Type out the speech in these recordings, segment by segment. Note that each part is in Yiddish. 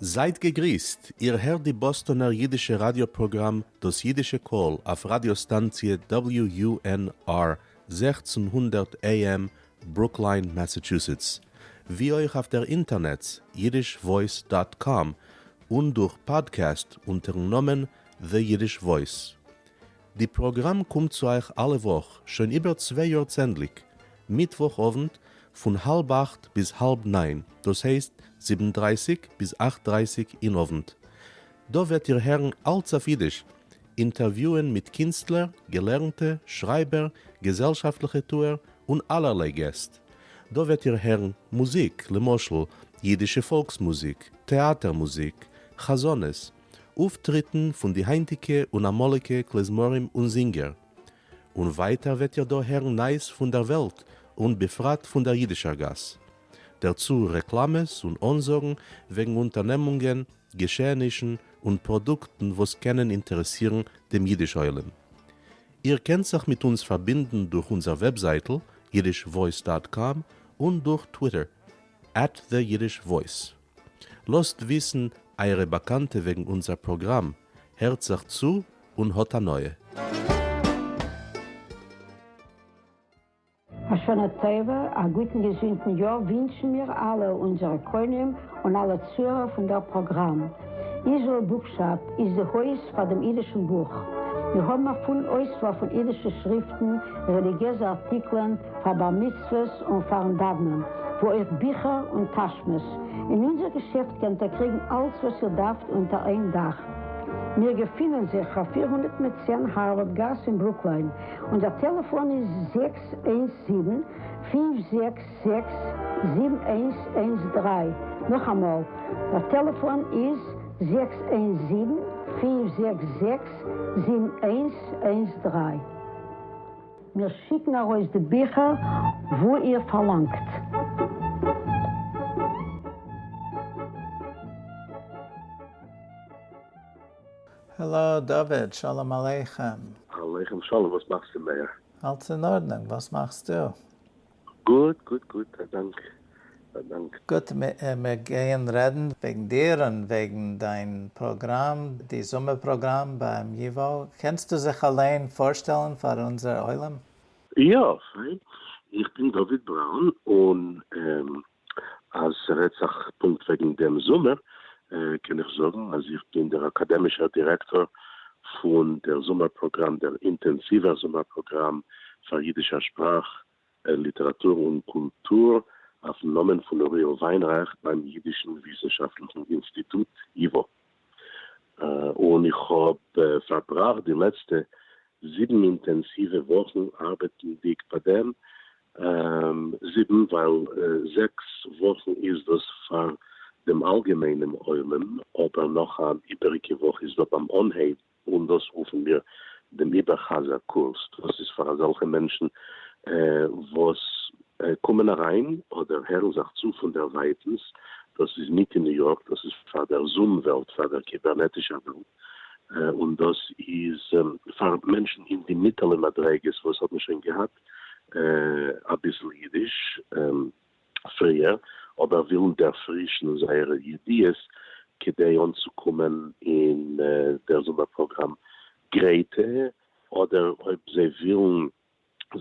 זייט געגריסט, איר הערט די באסטאנער אידישע ראדיא פראגראם דאס אידישע קול אויף ראדיא סטאנציע WUNR 1600 AM ברוקליין מאסאטשוסעטס, ווי אויך אויף דער אינטערנעץ yiddishvoice dot com און דורך פאדקעסט אונטערן נאמען The Yiddish Voice. די פראגראם קומט צו אייך אלע וואך שוין איבער צוויי יאר צענדליג, מיטוואך אוונט פון האלב אכט ביז האלב ניין, דאס הייסט זיבן דרייסיג ביז אכט דרייסיג אין אוונט. דא וועט איר הערן אלץ אויף אידיש, אינטערוויוען מיט קינסטלער, געלערנטע, שרייבער, געזעלשאפטליכע טוער, און אלערליי געסט. דא וועט איר הערן מוזיק, למשל, אידישע פאלקס מוזיק, טעאטער מוזיק, חזנות, אויפטריטן פון די היינטיגע און אמאליגע קלעזמארים און זינגער. און ווייטער וועט איר דא הערן נייעס פון דער וועלט און בפרט פון דער אידישער גאס. דערצו רעקלאמעס און אנזאגן וועגן אונטערנעמונגען, געשעענישן און פראדוקטן וואס קענען אינטערעסירן דעם אידיש עולם. איר קענט זיך מיט אונז פארבינדן דורך אונזער וועבזייטל yiddishvoice dot com און דורך טוויטער at the Yiddish Voice. לאזט וויסן אייערע באקאנטע וועגן אונזער פראגראם, הערט זיך צו און האט הנאה. א שנה טובה, א גוטן געזונטן יאר ווינטשן מיר אלע אונזערע קונים און אלע צוהערער פון דער פראגראם. Israel Bookshop איז די הויז פאר דעם אידישן בוך. מיר האבן א פולן אויסוואל פון אידישע שריפטן, רעליגיעזע ארטיקלען, פאר בר מצוות און פארן דאוונען, וואו אויך ביכער און טאשמעס. אין אונזער געשעפט קענט איר קריגן אלץ וואס איר דארפט אונטער איין דאך. מיר געפינען זיך אויף 410 הארווארד גאס אין ברוקליין. אונזער טעלעפאן איז 617 566 7113. נאכאמאל, דער טעלעפאן איז 617 566 7113. מיר שיקן ארויס די ביכער וואו איר פארלאנגט. העלא דוד, שלום עליכם. עליכם שלום, וואס מאכסטו מאיר? אלץ אין ארדנונג, וואס מאכסטו? גוט גוט גוט, א דאנק א דאנק. גוט, מיר גייען רעדן וועגן דיר און וועגן דיין פראגראם, די זומער פראגראם ביים ייוואו. קענסטו זיך אליין פארשטעלן פאר אונזער עולם? יא, פיין. איך בין דוד בראון, און אז ס'רעדט זיך פונקט וועגן דעם זומער, קען איך זאגן אז איך בין דער אקאדעמישער דירעקטאר פון דער זומער פראגראם, דער אינטענסיווער זומער פראגראם פאר יידישער שפראך, ליטעראטור און קולטור אויפן נאמען פון אוריאל וויינרייך ביים יידישן וויסנשאפטליכן אינסטיטוט, ייוואו. און איך האב פארבראכט די לעצטע זיבן אינטענסיווע וואכן ארבעטנדיג ביי דעם, זיבן ווייל זעקס וואכן איז דאס פאר דעם אלגעמיינעם עולם, אבער נאך אן איבעריגע וואך איז דא ביים אנהייב, און דאס רופן מיר דעם איבערחזר קורס, דאס איז פאר אזעלכע מענטשן וואס קומען אריין אדער הערן זיך צו פון דערווייטנס, דאס איז ניט אין ניו יארק, דאס איז פאר דער זום וועלט, פאר דער קיבערנעטישער וועלט, און דאס איז פאר מענטשן אין די מיטעלע מדריגות וואס האבן שוין געהאט אביסל אידיש פריער, אבער ווילן דערפרישן זייערע ידיעות כדי אנצוקומען אין דער זומער פראגראם גרייטע, אדער אויב זיי ווילן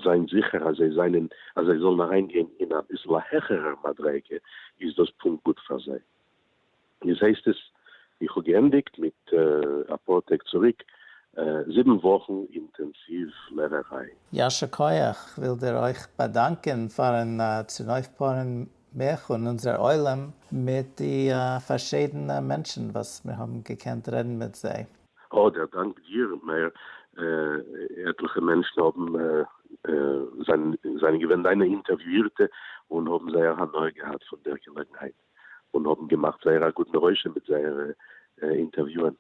זיין זיכער אז זיי זענען אז זיי זאלן אריינגיין אין אביסל א העכערער מדריגה, איז דאס פונקט גוט פאר זיי. איז הייסט עס איך האב געענדיגט מיט אפאר טעג צוריק זיבן וואכן אינטענסיוו לערעריי. יישר כח, כ'וויל דיר אויך באדאנקען פארן צונויפפארן מיך און אונזער עולם מיט די פארשידענע מענטשן וואס מיר האבן געקענט רעדן מיט זיי. אה, דער דאנק דיר מאיר, עטליכע מענטשן האבן זענען געווען דיינע אינטערוויואירטע און האבן זייער הנאה געהאט פון דער געלעגנהייט און האבן געמאכט זייער א גוטן רושם מיט זייערע אינטערוויוען.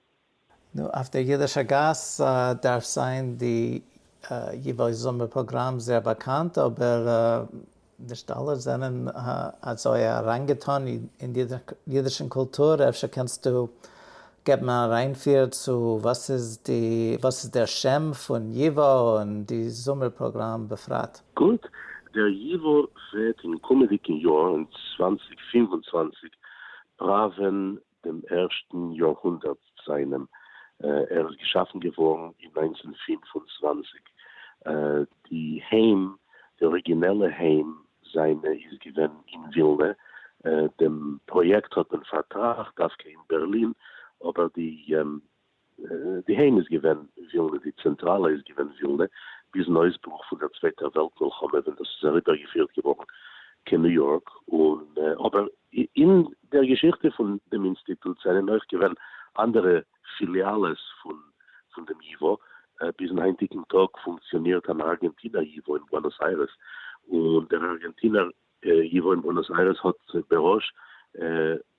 נו, אויף דער אידישער גאס דארף זיין די ייוואו זומער פראגראם זייער באקאנט, אבער נישט אלע זענען אזוי אריינגעטאן אין אידישן קולטור, אפשר קענסטו געבן א אריינפיר צו וואס איז די וואס איז דער שם פון ייוואו און די זומער פראגראם בפרט? גוט, דער ייוואו וועט אין קומענדיגן יאר אין 2025 פראווען. דעם ערשטן יארהונדערט זיינעם. ער איז געשאפן געווארן אין 1925. די היים, די אריגינעלע היים זיינע איז געווען אין ווילנע. דעם פראיעקט האט מען פארטראכט דווקא אין בערלין, אבער די די היים איז געווען ווילנע, די צענטראלע איז געווען ווילנע, ביזן אויסברוך פון דער צווייטער וועלט מלחמה ווען דאס איז אריבערגעפירט געווארן קיין ניו יארק, און אבער אין דער געשיכטע פון דעם אינסטיטוט זענען אויך געווען אנדערע פיליאלעס פון פון דעם ייווא, ביזן היינטיגן טאג פונקציאנירט אן ארגענטינער ייווא אין בוענאס איירעס, און דער ארגענטינער ייווא אין בוענאס איירעס האט בראש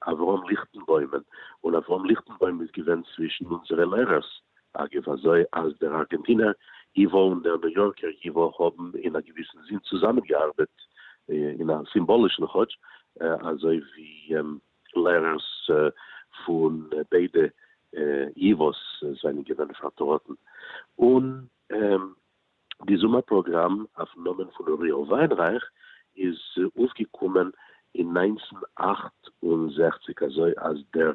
אברהם ליכטנבוימען, און אברהם ליכטנבוים איז געווען צווישן אונזערע לערערס, אגב אזוי אז דער ארגענטינער ייווא און דער ניו יארקער ייווא האבן אין א געוויסן זין צוזאמענגעארבעט, אין א סימבאלישן כאטש, אזוי ווי לערערס פון ביידע ייוואס זענען געווען פארטראטן, און די זומער פראגראם אויפן נאמען פון אוריאל וויינרייך איז אויפגעקומען אין 1968 אזוי אז דער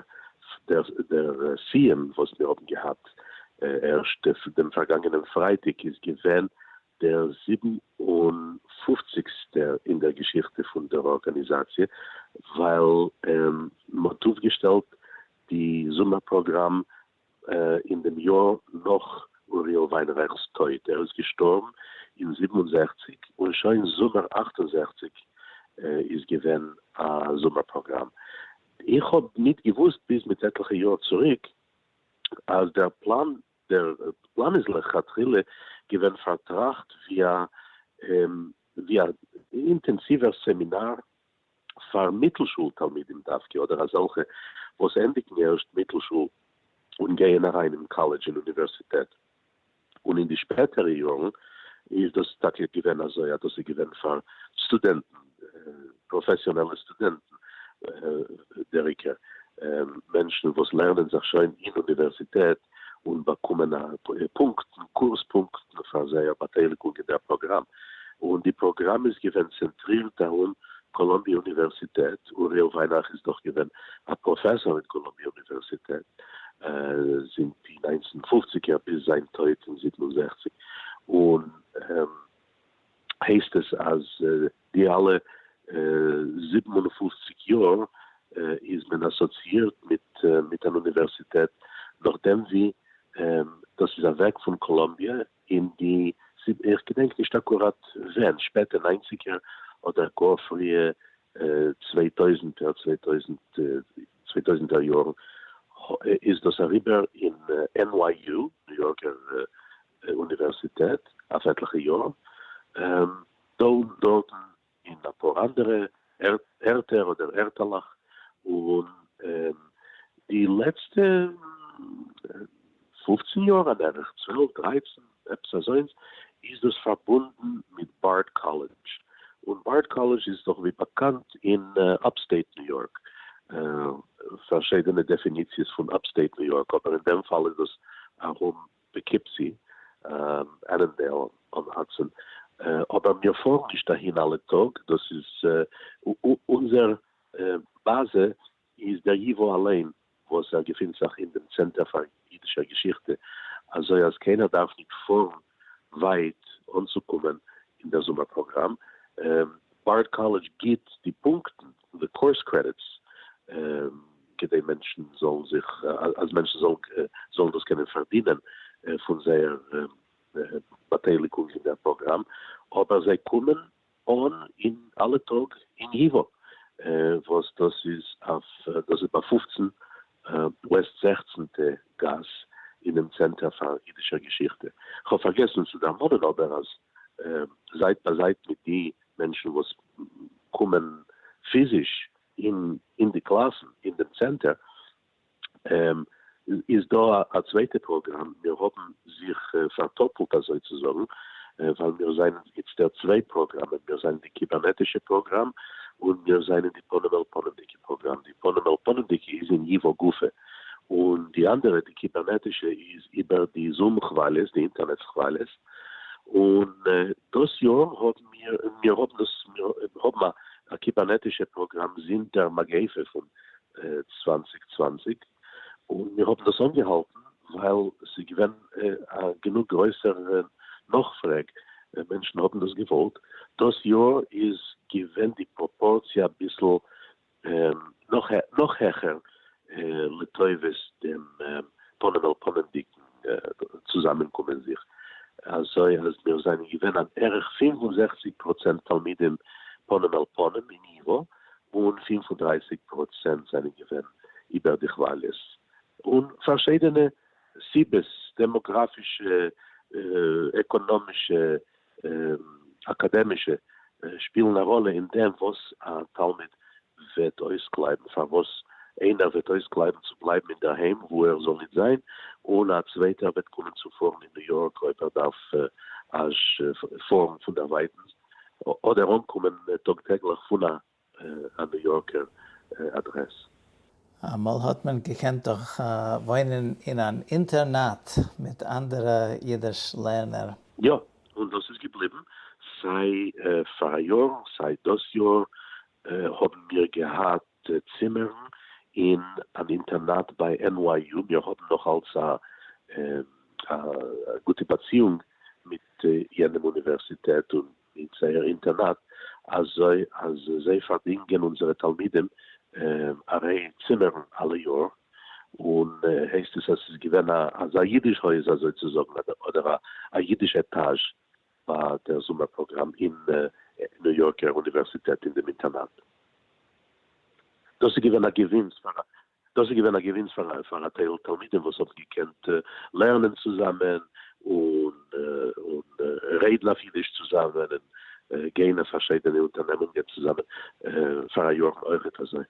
דער סיום וואס מיר האבן געהאט ערשט דעם פארגאנגענעם פרייטאג איז געווען דער זיבן און פופציגסטער אין דער געשיכטע פון דער ארגאניזאציע, ווייל מ'האט אויפגעשטעלט די זומער פראגראם אין דעם יאר נאך אוריאל וויינרייך'ס טויט, ער איז געשטארבן אין 67, און שוין זומער 68 איז געווען א זומער פראגראם. איך האב ניט געוואוסט ביז מיט עטליכע יאר צוריק אז דער פלאן דער פלאן איז לכתחילה געווען פארטראכט ווי א ווי א אינטענסיווער סעמינאר פאר מיטלשול תלמידים דווקא, אדער אזעלכע וואס ענדיגן ערשט מיטלשול און גייען אריין אין קאלעדזש און אוניווערסיטעט. און אין די שפעטערע יארן איז דאס טאקע געווען אזוי אז דאס איז געווען פאר סטודענטן, פראפעסיאנעלע סטודענטן דער עיקר, מענטשן וואס לערנען זיך שוין אין אוניווערסיטעט און באקומען פונקטן, קורס פונקטן פאר זייער באטייליגונג אין דער פראגראם. און די פראגראם איז געווען צענטרירט ארום קאלאמביע אוניווערסיטעט, אוריאל וויינרייך איז דאך געווען א פראפעסאר אין קאלאמביע אוניווערסיטעט זינט די ניינצן פופציגער ביז זיין טויט אין 67, און הייסט עס אז די אלע 57 יאר איז מען אסאציאירט מיט מיט אן אוניווערסיטעט נאכדעם ווי דאס איז אוועק פון קאלאמביע אין די, איך געדענק נישט אקוראט ווען, שפעטע ניינציגער אדער גאר פריע צוויי טויזנטער, צוויי טויזנטער יארן, איז דאס אריבער אין NYU, ניו יארקער אוניווערסיטעט, אויף עטליכע יאר, דא און דארטן אין אפאר אנדערע ערטער אדער ערטעלעך, און די לעצטע 15 יאר אן ערך, 12, 13, עפעס אזוינס, איז דאס פארבונדן מיט בארד קאלעדזש, און בארד קאלעדזש איז דאך ווי באקאנט אין אפסטעיט ניו יארק, פארשידענע דעפיניציעס פון אפסטעיט ניו יארק, אבער אין דעם פאל איז דאס ארום פאקיפסי, ענענדעיל אן האדסאן, אבער מיר פארן נישט אהין אלע טאג, דאס איז אונזער באזע איז דער ייווא אליין וואס ער געפינט זיך אין דעם צענטער פאר אידישער געשיכטע, אזוי אז קיינער דארף ניט פארן ווייט אנצוקומען אין דער זומער פראגראם. בארד קאלעדזש גיט די פונקטן, די course credits, כדי מענטשן זאלן זיך, אז מענטשן זאלן זאלן דאס קענען פארדינען פון זייער באטייליגונג אין דער פראגראם, אבער זיי קומען אן אין אלע טאג אין ייווא, וואס דאס איז אויף, דאס איז ביי 15 וועסט 16טע גאס אינעם צענטער פאר אידישער געשיכטע. כ'האב פארגעסן צו דערמאנען אבער אז זייט ביי זייט מיט די מענטשן וואס קומען פיזיש אין אין די קלאסן אין דעם צענטער, איז דא א צווייטע פראגראם, מיר האבן זיך פארטאפלט אזוי צו זאגן, ווייל מיר זענען איצטער צוויי פראגראמען, מיר זענען די קיבערנעטישע פראגראם און מיר זענען די פנים אל פנים'דיגע פראגראם, די פנים אל פנים'דיגע איז אין ייווא גופא, און די אנדערע די קיבערנעטישע איז איבער די זום כוואליעס, די אינטערנעט כוואליעס, און דאס יאר האבן מיר, מיר האבן דאס, מיר האבן א קיבערנעטישע פראגראם זינט דער מגיפה פון. 2020, און מיר האבן דאס אנגעהאלטן ווייל ס'איז געווען א גענוג גרויסער נאכפרעג, מענטשן האבן דאס געוואלט. דאס יאר איז געווען די פראפארציע אביסל נאך העכער לטובת דעם פנים אל פנים'דיגן צוזאמענקומען זיך, אזוי אז מיר זענען געווען אן ערך 65% תלמידים פנים אל פנים אין ייווא, און 35% זענען געווען איבער די כוואליעס. און פארשיידענע סיבות, דעמאגראפישע, עקאנאמישע, אקאדעמישע, שפילן א ראלע אין דעם וואס א תלמיד וועט אויסקלייבן, פארוואס איינער וועט אויסקלייבן צו בלייבן אינדערהיים וואו ער זאל ניט זיין, און א צווייטער וועט קומען צו פארן אין ניו יארק אויב ער דארף אזש פארן פון דערווייטנס, אדער אנקומען טאג טעגליך פון א ניו יארקער אדרעס. אמאל האט מען געקענט דאך וואוינען אין אן אינטערנאט מיט אנדערע אידיש לערנער. יא, און דאס איז געבליבן, סיי פאראיאר סיי דאס יאר האבן מיר געהאט צימערן אין אן אינטערנאט ביי NYU, מיר האבן נאך אלץ א גוטע באציאונג מיט יענעם אוניווערסיטעט און מיט זייער אינטערנאט, אזוי אז זיי פארדינגען אונזערע תלמידים א ריי צימערן אלע יאר, און הייסט עס אז ס'איז געווען אזא אידיש הויז אזוי צו זאגן, אדער א אידיש עטאזש ביי דער זומער פראגראם אין ניו יארקער אוניווערסיטעט אין דעם אינטערנאט. דאס איז געווען א געווינס פאר דאס איז געווען א געווינס פאר פאר א טייל תלמידים וואס האבן געקענט לערנען צוזאמען און און רעדן אויף אידיש צוזאמען און גיין אויף פארשיידענע אונטערנעמונגען צוזאמען פאר א יאר אויכעט אזוי.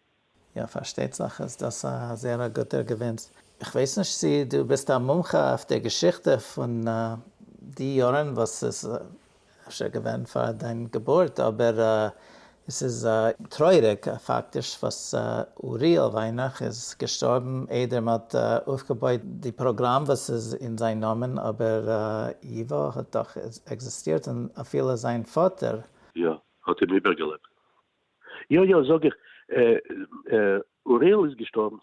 יא פארשטייט זיך איז דאס א זייער א גוטער געווינס. איך ווייס נישט צו דו ביסט א מומחה אויף דער געשיכטע פון די יארן וואס איז אפשר געווען פאר דיין געבורט, אבער עס איז טרויעריג פאקטיש וואס אוריאל וויינעך איז געשטארבן איידער מען האט אויפגעבויט די פראגראם וואס איז אין זיין נאמען, אבער ייווא האט דאך עקזיסטירט און אפילו זיין פאטער. יא, האט אים איבערגעלעבט. יא יא זאג איך, אוריאל איז געשטארבן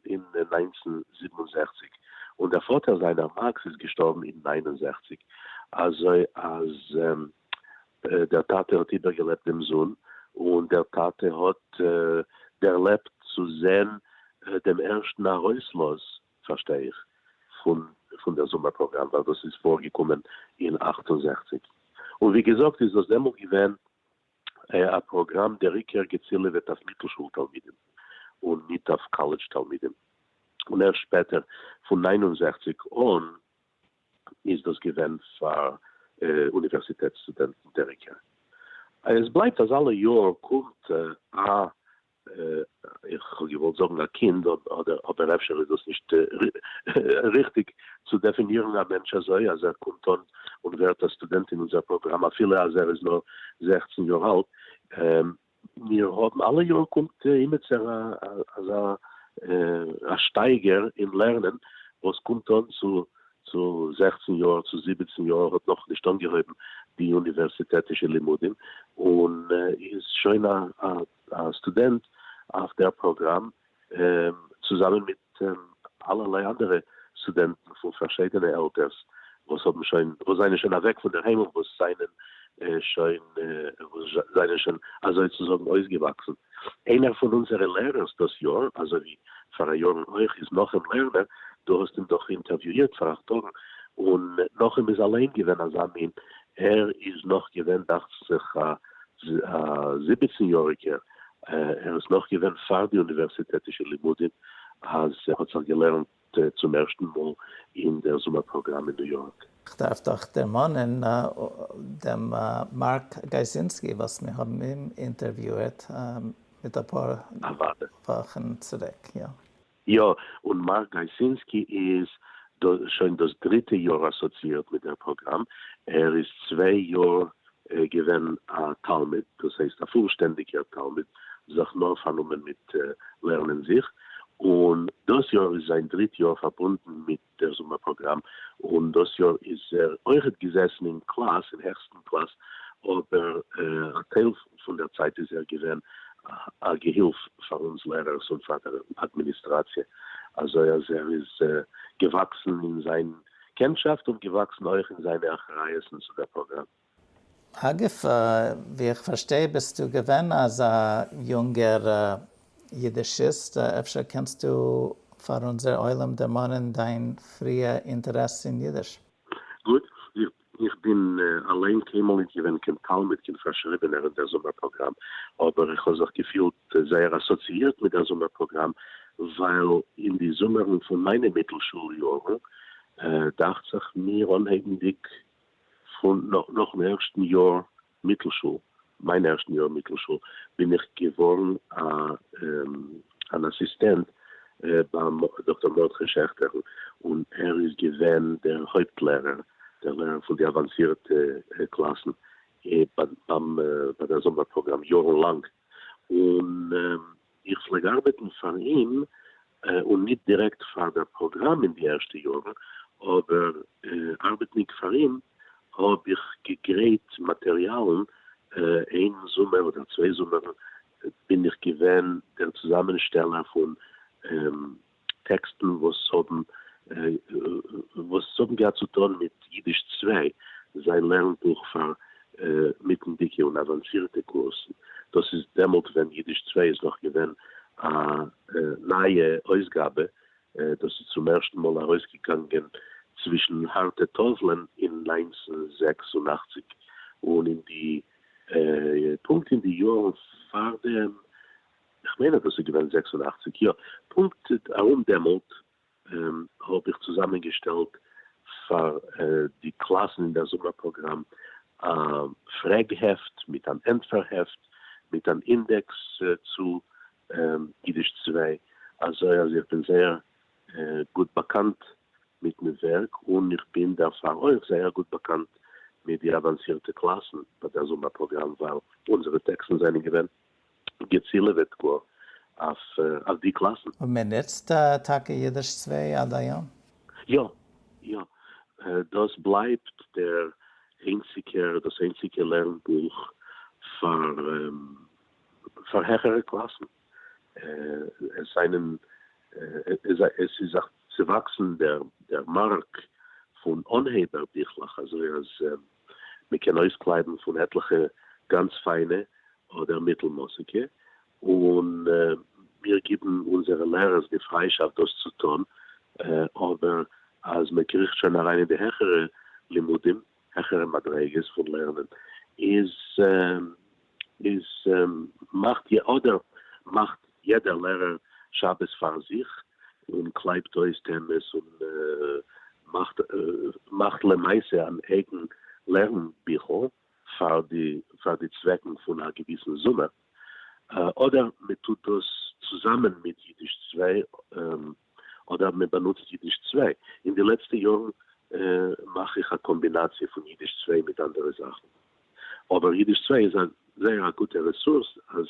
אין 1967, און דער פאטער זיינער מאקס איז געשטארבן אין 69, אזוי אז דער טאטע האט איבערגעלעבט דעם זון, און דער טאטע האט דערלעבט צו זען דעם ערשטן ארויסלאז, פארשטיי איך, פון פון דער זומער פראגראם, ווייל דאס איז פארגעקומען אין 68, און ווי געזאגט איז דאס דעמאלט געווען א פראגראם דער עיקר געצילעוועט אויף מיטלשול תלמידים און ניט אויף קאלעדזש תלמידים, און ערשט שפעטער פון 69 אן איז דאס געווען פאר אוניווערסיטעט סטודענטן דער עיקר. עס בלייבט אז אלע יאר קומט א איך האב געוואלט זאגן א קינד, אדער אבער אפשר איז דאס נישט ריכטיג צו דעפינירן א מענטש אזוי, אז ער קומט אן און ווערט א סטודענט אין אונזער פראגראם אפילו אז ער איז נאר 16 יאר אלט. מיר האבן אלע יאר קומט אימיצער אזא א שטייגער אין לערנען וואס קומט אן צו צו 16 יאר, צו 17 יאר, האט נאך נישט אנגעהויבן די אוניווערסיטעטישע לימודים און איז שוין א א סטודענט אויף דער פראגראם, צוזאמען מיט אלערליי אנדערע סטודענטן פון פארשיידענע עלטערס וואס האבן שוין, וואס זענען שוין אוועק פון דער היים און וואס זענען שוין, וואס זענען שוין אזוי צו זאגן אויסגעוואקסן. איינער פון אונזערע לערערס דאס יאר, אזוי ווי פאראיארן אויך, איז נחום לערנער, דו האסט אים דאך אינטערוויואירט פאר אכט טאגן, און נחום איז אליין געווען אזא מין, ער איז נאך געווען דאכט זיך א 17 יאריגער, ער איז נאך געווען פאר די אוניווערסיטעטישע לימודים, אז ער האט זיך געלערנט צום ערשטן מאל אין דער זומער פראגראם אין ניו יארק. כ'דארף דאך דערמאנען דעם מארק גייסינסקי וואס מיר האבן אים אינטערוויואירט מיט אפאר וואכן צוריק, יא. יא, און מארק גייסינסקי איז שוין דאס דריטע יאר אסאציאירט מיט דער פראגראם, ער איז צוויי יאר געווען א תלמיד, דאס הייסט א פולשטענדיגער תלמיד, זיך נאר פארנומען מיט לערנען זיך, און דאס יאר איז זיין דריט יאר פארבונדן מיט דער זומער פראגראם, און דאס יאר איז ער אויכעט געזעסן אין קלאס, אין העכסטן קלאס, אבער א טייל פון דער צייט איז ער געווען א געהילף פאר אונז לערערס און פאר דער אדמיניסטראציע, אזוי אז ער איז געוואקסן אין זיין קענטשאפט און געוואקסן אויך אין זיינע אחריות'ן צו דער פראגראם. אגב, ווי איך פארשטיי ביסטו געווען אזא יונגער יידישיסט, אפשר קענסטו פאר אונזער עולם דערמאנען דיין פריע אינטערעס אין יידיש? גוט, איך בין אליין קיינמאל ניט געווען קיין תלמיד, קיין פארשריבענער אין דער זומער פראגראם, אבער איך האב זיך געפילט זייער אסאציאירט מיט דער זומער פראגראם, ווייל אין די זומערן פון מיינע מיטלשול יארן, דאכט זיך מיר אנהייבנדיק פון נאכן ערשטן יאר מיטלשול, מיין ערשטן יאר מיטלשול, בין איך געווארן אן אסיסטענט ביים דאקטאר מרדכי שעכטער, און ער איז געווען דער הויפט לערער, דער לערער פון די אוואנסירטע קלאסן ביים ביי דער זומער פראגראם יארן לאנג, און איך פלעג ארבעטן פאר אים, און ניט דירעקט פאר דער פראגראם אין די ערשטע יארן, אבער ארבעטנדיג פאר אים האב איך געגרייט מאטעריאלן, איין זומער אדער צוויי זומערן בין איך געווען דער צוזאמענשטעלער פון טעקסטן וואס האבן וואס האבן געהאט צו טון מיט יידיש צוויי, זיין לערנבוך פאר מיטנדיקע און אוואנסירטע קורסן. דאס איז דעמאלט ווען יידיש צוויי איז נאך געווען א נייע אויסגאבע, דאס איז צום ערשטן מאל ארויסגעגאנגען צווישן הארטע טאוולען אין 1986, און אין די פונקט אין די יארן פאר דעם, כ'מיין אז דאס איז געווען 86, יא, פונקט ארום דעמאלט האב איך צוזאמענגעשטעלט פאר די קלאסן אין דער זומער פראגראם א פרעג העפט מיט אן ענטפער העפט מיט אן אינדעקס צו אידיש צוויי, אזוי אז איך בין זייער גוט באקאנט מיטן ווערק און איך בין דערפאר אויך זייער גוט באקאנט מיט די אוואנסירטע קלאסן ביי דער זומער פראגראם ווייל אונזערע טעקסטן זענען געווען געצילעוועט גאר אויף די קלאסן. און מען נוצט טאקע אידיש צוויי עד היום? יא, יא. דאס בלייבט דער איינציגער, דאס איינציגע לערנבוך פאר פאר העכערע קלאסן. עס זענען, עס איז זיך צעוואקסן דער מארק פון אנהייבער ביכלעך, אזוי אז מען קען אויסקלייבן פון עטליכע גאנץ פיינע אדער מיטלמאסיגע, און מיר גיבן אונזערע לערערס די פריישאפט דאס צו טון, אבער אז מען קריכט שוין אריין אין די העכערע לימודים, העכערע מדריגות פון לערנען, איז איז מאכט אדער מאכט יעדער לערער שבת פאר זיך און קלייבט אויס טעמעס און מאכט מאכט למעשה אן אייגן לערן ביכל פאר די פאר די צוועקן פון א געוויסן זומער, אדער מען טוט דאס צוזאמען מיט אידיש צוויי אדער מען באנוצט אידיש צוויי. אין די לעצטע יארן מאך איך א קאמבינאציע פון אידיש צוויי מיט אנדערע זאכן. אבער אידיש צוויי איז א זייער א גוטע רעסורס אז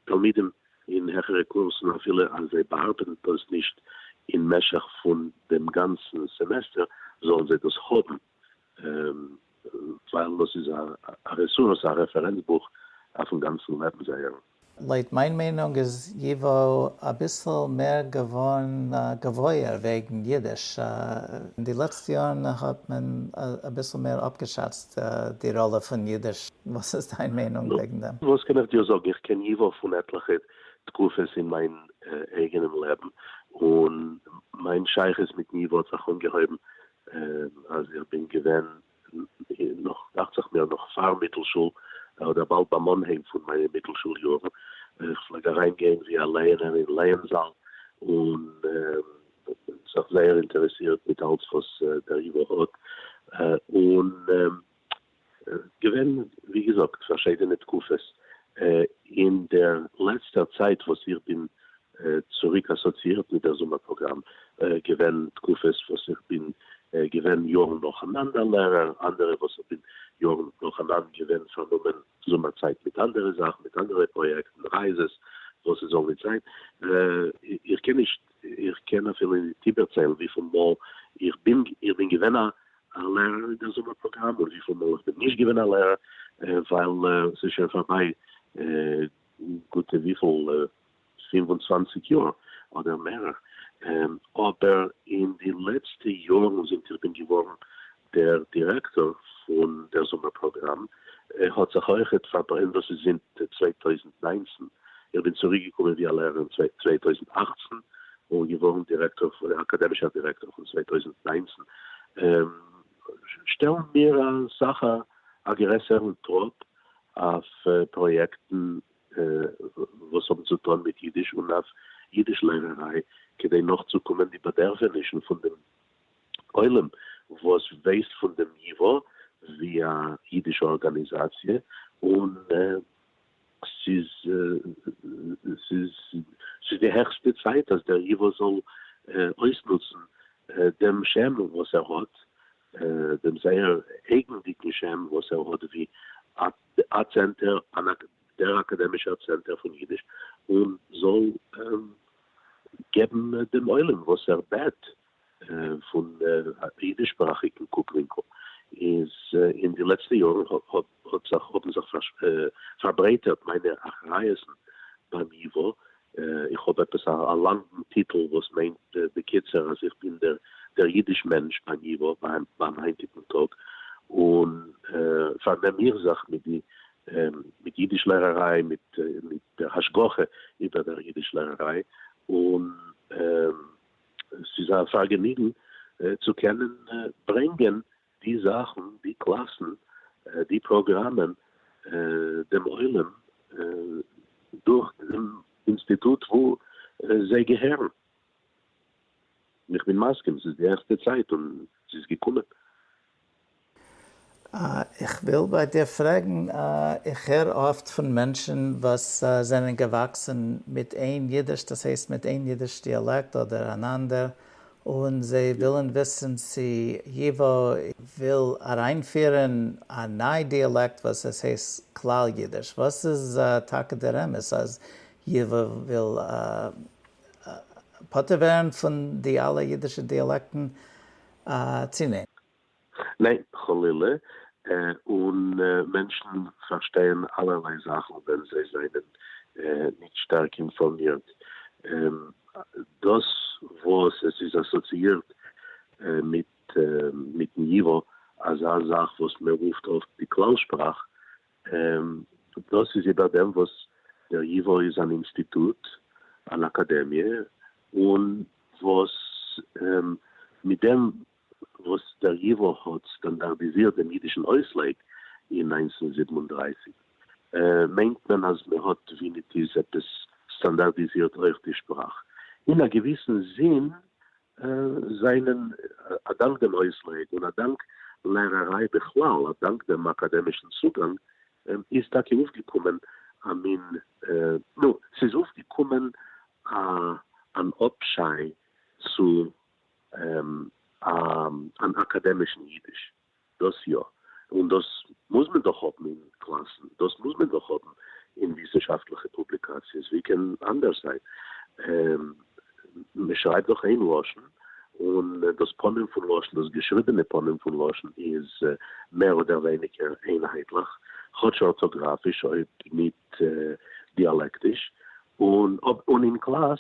תלמידים אין העכערע קורסן אפילו אז זיי באארבעטן דאס נישט אין משך פון דעם גאנצן סעמעסטער זאלן זיי דאס האבן ווייל דאס איז א רעסורס א רעפערענץ בוך אויפן גאנצן לעבן זייערן. לויט מיין מיינונג איז ייוואו אביסל מער געווארן געוואויר וועגן אידיש. אין די לעצטע יארן האט מען אביסל מער אפגעשאצט די ראלע פון אידיש. וואס איז דיין מיינונג וועגן דעם? וואס קען איך דיר זאגן, איך קען ייוואו פון עטליכע תקופות אין מיין אייגענעם לעבן, און מיין שייכות מיטן ייוואו האט זיך אנגעהויבן אז איך בין געווען נאך, דאכט זיך מיר, נאך פאר מיטלשול, אדער באלד ביים אנהייב פון מיינע מיטלשול יארן, איך פלעג אריין גיין ווי א לייענער אין לייען-זאל, און זיך זייער אינטערעסירט מיט אלץ וואס דער ייוואו האט, און געווען, ווי געזאגט, פארשיידענע תקופות. אין דער לעצטער צייט וואס איך בין צוריק אסאציאירט מיט דער זומער פראגראם, געווען תקופות וואס איך בין געווען יארן נאכאנאנד א לערער, אנדערע וואס איך בין יארן נאכאנאנד געווען פארנומען זומער צייט מיט אנדערע זאכן, מיט אנדערע פראיעקטן, רייזעס, וואס עס זאל ניט זיין. איך קען נישט, איך קען אפילו ניט איבערציילן וויפיל מאל איך בין, איך בין געווען א לערער אין דער זומער פראגראם און וויפיל מאל איך בין נישט געווען א לערער, ווייל ס'איז שוין פארביי. גוטע וויפיל 25 יאר אדער מערער, אבער אין די לעצטע יארן זינט איך בין געווארן דער דירעקטאר פון דער זומער פראגראם האט זיך אויכעט פארברענט, דאס איז זינט 2019, איך בין צוריקגעקומען ווי א לערער אין 2018 און געווארן דירעקטאר, אקאדעמישער דירעקטאר פון 2019, שטעלן מיר א סך א גרעסערן טראפ אויף פראיעקטן וואס האבן צו טון מיט אידיש און אויף אידיש לערעריי כדי נאכצוקומען די באדערפענישן פון דעם עולם וואס ווייסט פון דעם ייווא ווי א אידישע ארגאניזאציע און ס'איז ס'איז די העכסטע צייט אז דער ייווא זאל אויסנוצן דעם שם וואס ער האט, דעם זייער אייגנדיקן שם וואס ער האט ווי א צענטער, דער אקאדעמישער צענטער פון אידיש, און זאל געבן דעם עולם וואס ער בעט פון אידיש-שפראכיגן קוקווינקל. איז אין די לעצטע יארן האט זיך האבן זיך פארברייטערט מיינע אחריות'ן ביים ייווא, איך האב עפעס א לאנגן טיטל וואס מיינט בקיצור אז איך בין דער אידיש מענטש ביים ייווא ביים היינטיגן טאג, און פארנעם איך זיך מיט די מיט אידיש לערעריי, מיט דער השגחה איבער דער אידיש לערעריי, און ס'איז א פארגעניגן צו קענען ברענגען די זאכן, די קלאסן, די פראגראמען דעם עולם דורך דעם אינסטיטוט וואו זיי געהערן. איך בין מסכים, ס'איז די העכסטע צייט און ס'איז געקומען. איך וויל ביי דיר פרעגן, איך הער אפט פון מענטשן וואס זענען געוואקסן מיט איין אידיש, דאס הייסט מיט איין אידיש דיאלעקט אדער אן אנדער, און זיי ווילן וויסן צו ייווא וויל אריינפירן א ניי דיאלעקט וואס עס הייסט כלל אידיש, וואס איז טאקע דער אמת אז ייווא וויל פטור ווערן פון די אלע אידישע דיאלעקטן צו ניין? ניין, חלילה, און מענטשן פארשטייען אלערליי זאכן ווען זיי זענען נישט שטארק אינפארמירט. דאס וואס עס איז אסאציאירט מיט מיטן ייווא, אזא זאך וואס מען רופט אפט די כלל שפראך, דאס איז איבער דעם וואס דער ייווא איז אן אינסטיטוט, אן אקאדעמיע, און וואס מיט דעם וואס דער ייווא האט סטאנדארדיזירט דעם אידישן אויסלייג אין 1937, מיינט מען אז מען האט ווי ניט איז עפעס סטאנדארדיזירט אויך די שפראך. אין א געוויסן זין זענען, א דאנק דעם אויסלייג און א דאנק לערעריי בכלל, א דאנק דעם אקאדעמישן צוגאנג, איז טאקע אויפגעקומען א מין, נו, ס'איז אויפגעקומען אן אפשיי צו אן אקאדעמישן אידיש, דאס יא, און דאס מוז מען דאך האבן אין קלאסן, דאס מוז מען דאך האבן אין וויסנשאפטליכע פובליקאציעס, ווי קען אנדערש זיין? מען שרייבט דאך איין לשון, און דאס פנים פון לשון, דאס געשריבענע פנים פון לשון איז מער אדער ווייניגער איינהייטליך, כאטש ארטאגראפיש אויב ניט דיאלעקטיש, און אין קלאס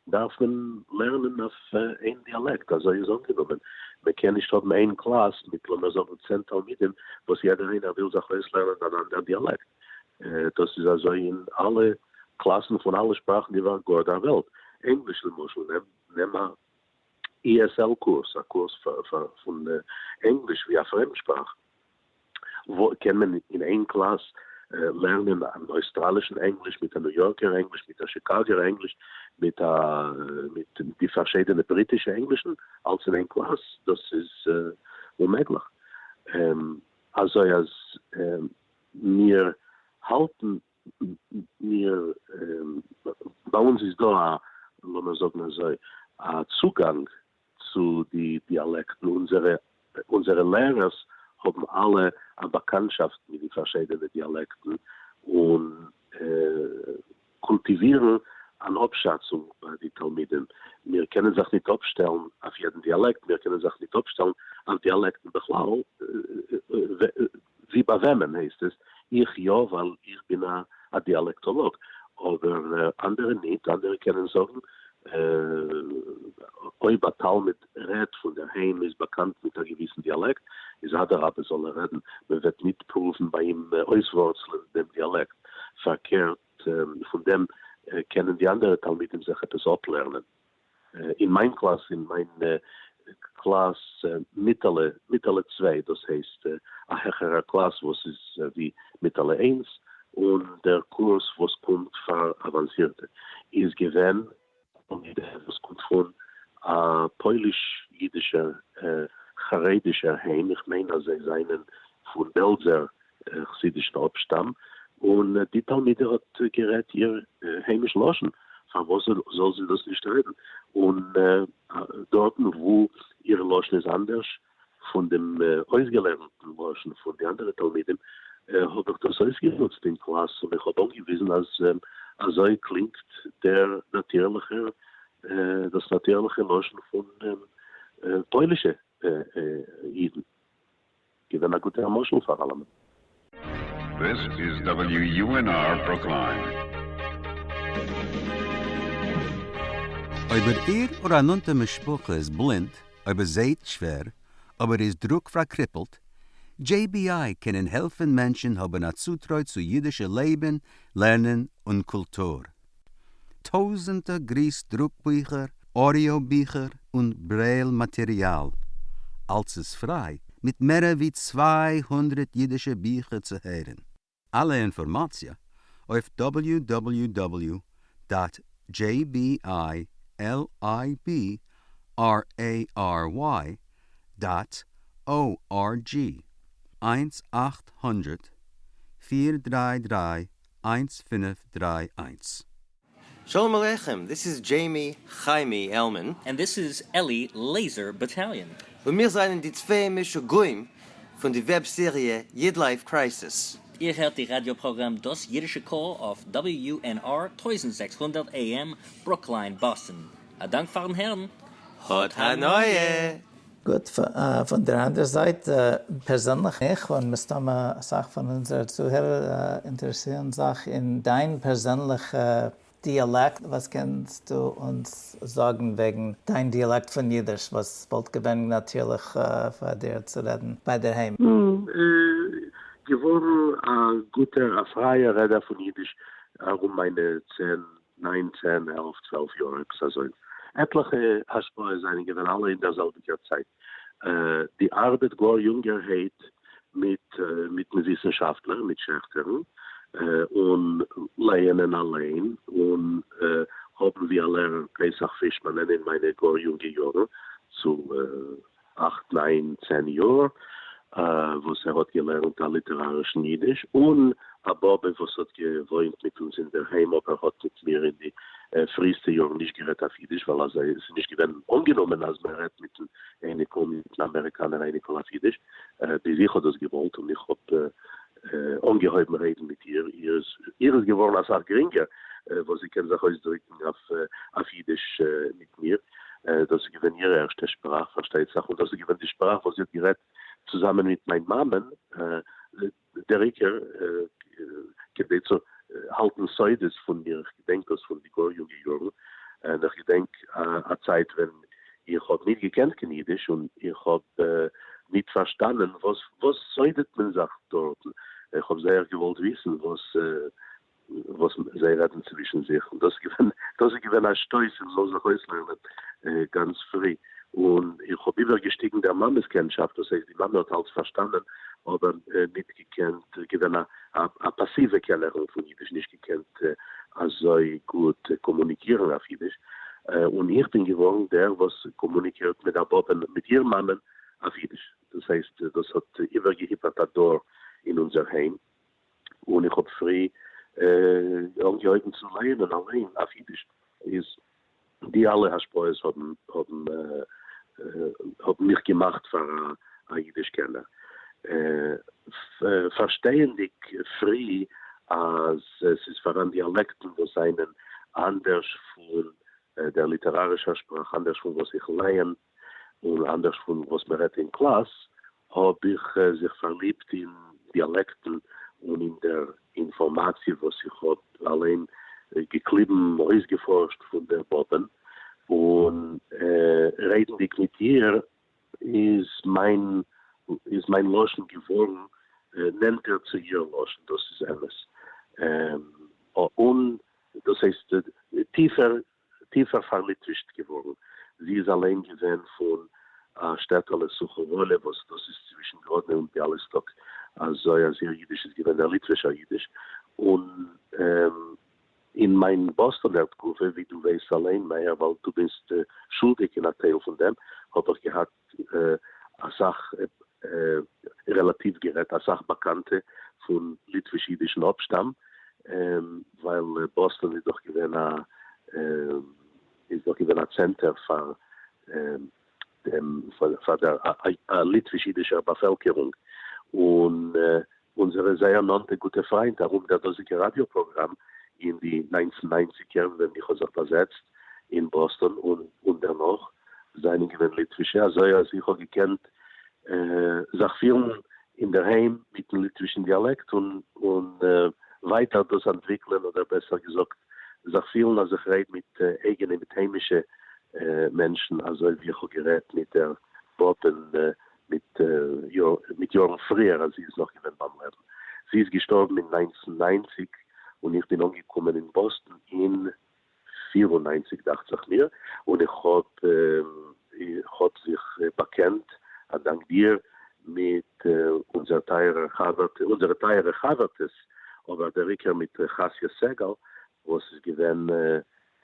דארף מען לערנען אויף איין דיאלעקט, אזוי איז אנגענומען, מען קען נישט האבן איין קלאס מיט לאמיר זאגן 10 תלמידים וואס יעדער איינער וויל זיך אויסלערנען אן אנדער דיאלעקט, דאס איז אזוי אין אלע קלאסן פון אלע שפראכן איבער גאר דער וועלט, ענגליש למשל, נעם א ESL קורס, א קורס פון ענגליש ווי א פרעמד שפראך, וואו קען מען אין איין קלאס לערנען אן אויסטראלישן ענגליש מיט א ניו יארקער ענגליש מיט א שיקאגער ענגליש מיט א מיט די פארשיידענע בריטישע ענגלישן אלס אין איין קלאס? דאס איז אוממעגליך. אזוי אז מיר האלטן מיר ביי אונז איז דא א לאמיר זאגן אזוי א צוגאנג צו די דיאלעקטן, אונזערע אונזערע לערערס האבן אלע א באקאנטשאפט מיט די פארשיידענע דיאלעקטן און קולטיווירן אן אפשאצונג ביי די תלמידים. מיר קענען זיך ניט אפשטעלן אויף יעדן דיאלעקט, מיר קענען זיך ניט אפשטעלן אויף דיאלעקטן בכלל, ווי ביי וועמען הייסט עס? איך יא, ווייל איך בין א. א דיאלעקטאלאג, אבער אנדערע ניט, אנדערע קענען זאגן, אויב א תלמיד רעדט פון דער היים איז באקאנט מיט א געוויסן דיאלעקט, איז אדרבה זאל ער רעדן, מען וועט ניט פרואוון ביי אים אויסווארצלען דעם דיאלעקט, פארקערט פון דעם קענען די אנדערע תלמידים זיך עפעס אפלערנען. אין מיין קלאס, אין מיין קלאס מיטעלע, מיטעלע צוויי, דאס הייסט א העכערער קלאס וואס איז ווי מיטעלע איינס, און דער קורס וואס קומט פאר אוואנסירטע איז געווען תלמידה וואס קומט פון א פויליש-אידישער חרדישער היים, איך מיין אז זיי זענען פון בעלזער חסידישן אפשטאם, און די תלמידה האט גערעדט איר היימיש לשון, פארוואס זאל זי דאס נישט רעדן? און דארטן וואו איר לשון איז אנדערש פון דעם אויסגעלערנטן לשון פון די אנדערע תלמידים, האב איך דאס אויסגענוצט אין קלאס און איך האב אנגעוויזן אז אזוי קלינגט דער נאטירליכער, דאס נאטירליכע לשון פון פוילישע אידן. געווען א גוטער משל פאר אלעמען. This is WUNR Brookline. אויב איר אדער א נאנטע משפחה איז בלינד, אויב ער זעהט שווער, אויב ער איז דרוק פארקריפלט, JBI קענען העלפן מענטשן האבן א צוטרוי צו אידישע לעבן, לערנען און קולטור. טויזענטער גריס דרוק ביכער, אודיאו ביכער און ברעיל מאטעריאל. אלץ איז פריי, מיט מערער ווי 200 אידישע ביכער צו הערן. אלע אינפארמאציע אויף www dot jbilibrary dot org, 1 800 433 1531. Shalom Aleichem, this is Jamie Chaimie Elman. And this is Eli Laser Battalion. און מיר זענען די צוויי משוגעים פון די web סעריע YidLife Crisis. איר הערט די ראדיא-פראגראם דאס אידישע קול אויף WUNR 1600 AM, Brookline, Boston. א דאנק פארן הערן. האט הנאה! גוט, פון דער אנדער זייט, פערזענליך איך און מסתמא אסאך פון אונזערע צוהערער אינטערעסירן זיך אין דיין פערזענליכע דיאלעקט, וואס קענסטו אונז זאגן וועגן דיין דיאלעקט פון אידיש וואס וואלט געווען נאטירליך פאר דיר צו רעדן ביי דער היים? געווארן א גוטער א פרייער רעדער פון אידיש ארום מיינע צען, ניין, צען, 11, 12 יאר, עפעס אזוי. עטליכע השפעות זענען געווען אלע אין דער זעלביגער צייט. די ארבעט גאר יונגערהייט מיט מיטן וויסנשאפטלער, מיט שעכטערן, און לייענען אליין, און האבן ווי א לערער פסח פישמאנען אין מיינע גאר יונגע יארן, צו אכט, ניין, 10 יאר, וואס ער האט געלערנט א ליטערארישן אידיש, און א באבע וואס האט געוואוינט מיט אונז אינדערהיים, אבער האט מיט מיר אין די פריסטע יארן נישט גערעדט אויף אידיש, ווייל אזוי איז נישט געווען אנגענומען אז מען רעדט מיטן אייניקל, מיטן אמעריקאנער אייניקל אויף אידיש, ביז איך האב דאס געוואלט און איך האב אנגעהויבן רעדן מיט איר, איר איז געווארן אסאך גרינגער וואס זי קען זיך אויסדריקן אויף אידיש מיט מיר, דאס איז געווען איר ערשטע שפראך פארשטייט זיך, און דאס איז געווען די שפראך וואס זי האט גערעדט צוזאמען מיט מיין מאמען, דער עיקר כדי צו האלטן סודות פון מיר, איך געדענק דאס פון די גאר יונגע יארן, און איך געדענק א צייט ווען איך האב ניט געקענט קיין אידיש און איך האב ניט פארשטאנען וואס וואס סודעט מען זיך דארטן, איך האב זייער געוואלט וויסן וואס וואס זיי רעדן צווישן זיך, און דאס איז געווען דאס איז געווען א שטויס איך זאל זיך אויסלערנען גאנץ פרי, און איך האב איבערגעשטיגן דער מאמע'ס קענטשאפט, דאס הייסט די מאמע האט אלץ פארשטאנען אבער ניט געקענט, געווען א א פאסיווע קענערין פון אידיש, נישט געקענט אזוי גוט קאמוניקירן אויף אידיש, און איך בין געווארן דער וואס קאמוניקירט מיט דער באבע'ן, מיט איר מאמע'ן אויף אידיש, דאס הייסט דאס האט איבערגעהיפערט א דור אין אונזער היים. און איך האב פרי אנגעהויבן צו לייענען אליין אויף אידיש, איז די אלע השפעות האבן האבן האבן מיך געמאכט פאר א אידיש קענער, פארשטייענדיג פרי אז ס'איז פאראן דיאלעקטן וואס זענען אנדערש פון דער ליטערארישער שפראך, אנדערש פון וואס איך לייען, און אנדערש פון וואס מען רעדט אין קלאס, האב איך זיך פארליבט אין דיאלעקטן און אין דער אינפארמאציע וואס איך האב אליין געקליבן, אויסגעפארשט פון דער באבען, און רעדנדיג מיט איר איז מיין איז מיין לשון געווארן נענטער צו איר לשון, דאס איז אמת, און דאס הייסט טיפער טיפער פארליטווישט געווארן, זי איז אליין געווען פון א שטעטעלע סוכאוואלע וואס דאס איז צווישן גראדנע און ביאליסטאק, אזוי אז איר אידיש איז געווען דער ליטווישער אידיש, און אין מיין באסטאנער תקופה, ווי דו ווייסט אליין מאיר ווייל דו ביסט שולדיג אין א טייל פון דעם, האב איך געהאט אסאך, רעלאטיוו גערעדט, אסאך באקאנטע פון ליטוויש-אידישן אפשטאם, ווייל באסטאן איז דאך געווען א איז דאך געווען א צענטער פאר דעם פאר דער ליטוויש-אידישער באפעלקערונג, און אונזערע זייער נאנטע גוטע פריינט ארום דער דאזיגער ראדיא פראגראם אין די ניינצן ניינציגער ווען איך האב זיך באזעצט אין באסטאן און און דערנאך זענען געווען ליטווישע אזוי אז איך האב געקענט זיך פילן אינדערהיים מיטן ליטווישן דיאלעקט און און ווייטער דאס אנטוויקלען אדער בעסער געזאגט זיך פילן אז איך רעד מיט אייגענע מיט היימישע מענטשן אזוי ווי איך האב גערעדט מיט דער באבען מיט מיט יארן פריער אז זי איז נאך געווען ביים לעבן. זי איז געשטארבן אין 1990 און איך בין אנגעקומען אין באסטן אין 94 דאכט זיך מיר, און איך האב איך האב זיך באקענט א דאנק דיר מיט אונזער טייערער חבר'טע, אונזערע טייערע חבר'טעס, אבער דער עיקר מיט חסיה סגל וואס איז געווען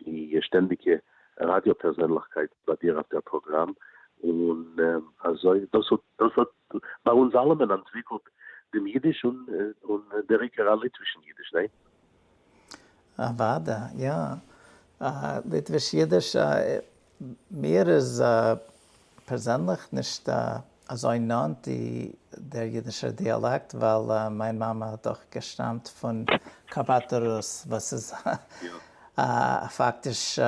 די שטענדיגע ראדיא פערזענליכקייט ביי דיר אויף דער פראגראם, און אזוי דאס האט דאס האט ביי אונז אלעמען אנטוויקלט דעם אידיש און און דער עיקר א ליטווישן אידיש, ניין? אוודאי, יא. ליטוויש אידיש מיר איז פערזענליך נישט אזוי נאנט די דער אידישער דיאלעקט ווייל מיין מאמע האט דאך געשטאמט פון קארפאטארוס וואס איז פאקטיש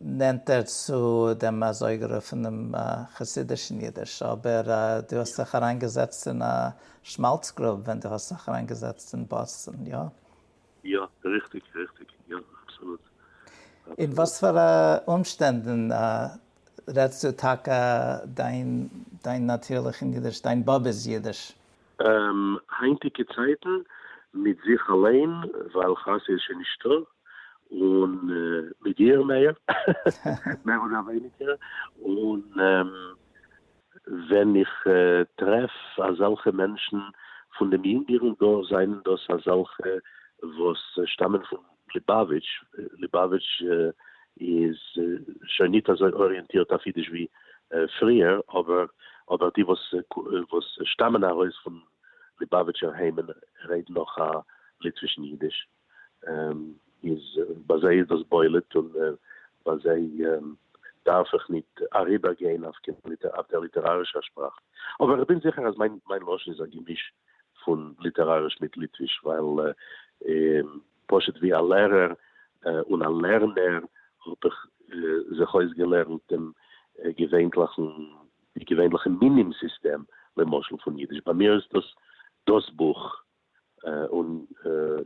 נענטער צו דעם אזויגערופענעם חסידישן אידיש, אבער דו האסט זיך אריינגעזעצט אין א שמאלץ גרוב ווען דו האסט זיך אריינגעזעצט אין באסטאן, יא? יא, ריכטיג, ריכטיג, יא, אבסאלוט. אין וואס פאר א אומשטענדן רעדסטו טאקע דיין דיין נאטירליכן אידיש, דיין באבע'ס אידיש? היינטיגע צייטן מיט זיך אליין, ווייל חסי איז שוין נישטא, און מיט דיר מאיר, מער אדער ווייניגער, און ווען איך טרעף אזעלכע מענטשן פון דעם יונגערן דור זענען דאס אזעלכע וואס שטאמען פון ליבאוויטש, ליבאוויטש איז שוין ניט אזוי אריענטירט אויף אידיש ווי פריער, אבער אבער די וואס וואס שטאמען ארויס פון ליבאוויטשער היימען רעדן נאך א ליטווישן אידיש. איז ביי זיי איז דאס בולט און ביי זיי דארף איך ניט אריבערגיין אויף אויף דער ליטערארישער שפראך. אבער איך בין זיכער אז מיין מיין לשון איז א געמיש פון ליטעראריש מיט ליטוויש ווייל פשוט ווי א לערער און א לערנער האב איך זיך אויסגעלערנט דעם געווענליכן די געווענליכע מינים סיסטעם למשל פון אידיש. ביי מיר איז דאס דאס בוך און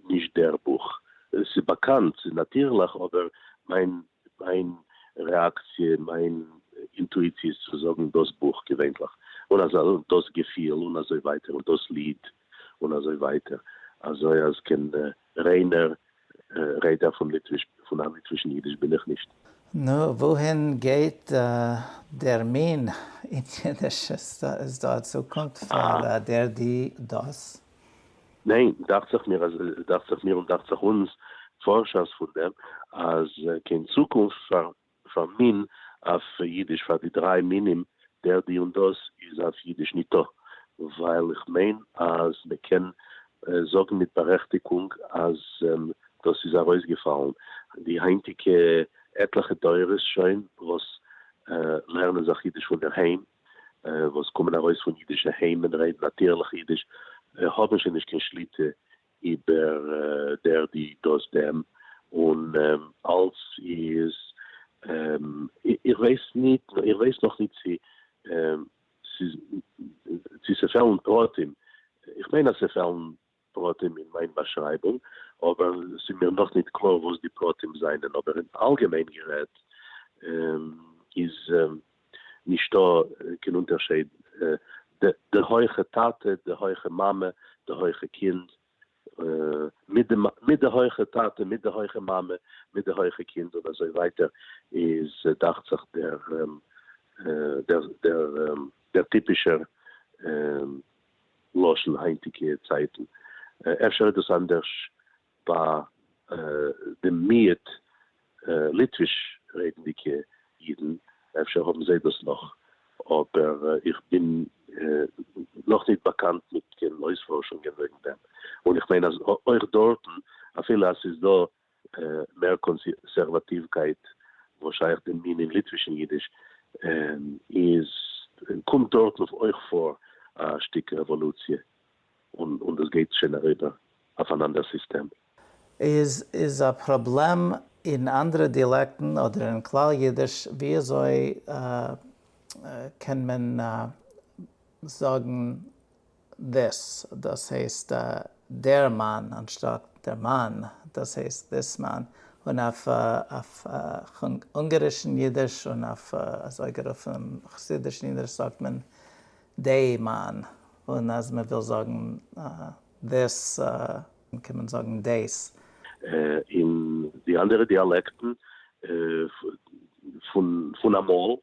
נישט דער בוך. ס'איז באקאנט, ס'איז נאטירליך, אבער מיין מיין רעאקציע, מיין אינטואיציע איז צו זאגן דאס בוך געווענליך, און אזוי דאס געפיל און אזוי ווייטער, און דאס ליד און אזוי ווייטער, אזוי אז קיין ריינער רעדער פון ליטוויש, פון א ליטווישן אידיש בין איך נישט. נו, וואוהין גייט דער מין אין אידיש? איז דא א צוקונפט פאר דער די דאס? ניין, דאכט זיך מיר אז, דאכט זיך מיר און דאכט זיך אונז פארשערס פון דעם, אז קיין צוקונפט פאר פאר מין אויף אידיש, פאר די דריי מינים דער די און דאס איז אויף אידיש ניטא, ווייל איך מיין אז מען קען זאגן מיט בארעכטיגונג אז דאס איז ארויסגעפאלן די היינטיגע עטליכע דורות שוין וואס לערנען זיך אידיש פון דערהיים, וואס קומען ארויס פון אידישע היימען רעדן נאטירליך אידיש, האבן שוין נישט קיין שליטה איבער דער די דאס דעם און אלץ איז איך ווייס ניט איך ווייס נאך ניט צו ס'איז צו ס'פעלן פרטים איך מיין אז ס'פעלן פרטים. פרטים אין מיין באשרייבונג, אבער ס'איז מיר נאך ניט קלאר וואס די פרטים זיינען, אבער אין אלגעמיין גערעדט איז נישטא קיין אונטערשייד, די הויכע טאטע, די הויכע מאמע, די הויכע קינד, מיט די מיט די הויכע טאטע, מיט די הויכע מאמע, מיט די הויכע קינד און אזוי ווייטער, איז דאכט זיך דער דער דער דער טיפישער לשון היינטיגע צייטן. אפשר איז דאס אנדערש ביי די מיעוט ליטוויש רעדנדיגע אידן, אפשר האבן זיי דאס נאך, אבער איך בין נאך ניט באקאנט מיט קיין אויספארשונגען וועגן דעם, און איך מיין אז אויך דארטן, אפילו אז ס'איז דא מער קאנסערוואטיווקייט וואס שייך דעם מין אין ליטווישן אידיש, איז קומט דארטן אויך פאר א שטיק רעוואלוציע, און דאס גייט שוין אריבער אויף אן אנדער סיסטעם. איז איז א פראבלעם אין אנדערע דיאלעקטן אדער אין כלל אידיש וויאזוי קען מען זאגן this דאס הייסט דער מאן אנשטאט דער מאן דאס הייסט this מאן און אויף אויף אונגארישן אידיש און אויף אזויגערופענעם חסידישן אידיש זאגט מען דעי מאן און אז מען וויל זאגן this קען מען זאגן דעיס. אין די אנדערע דיאלעקטן פון אמאל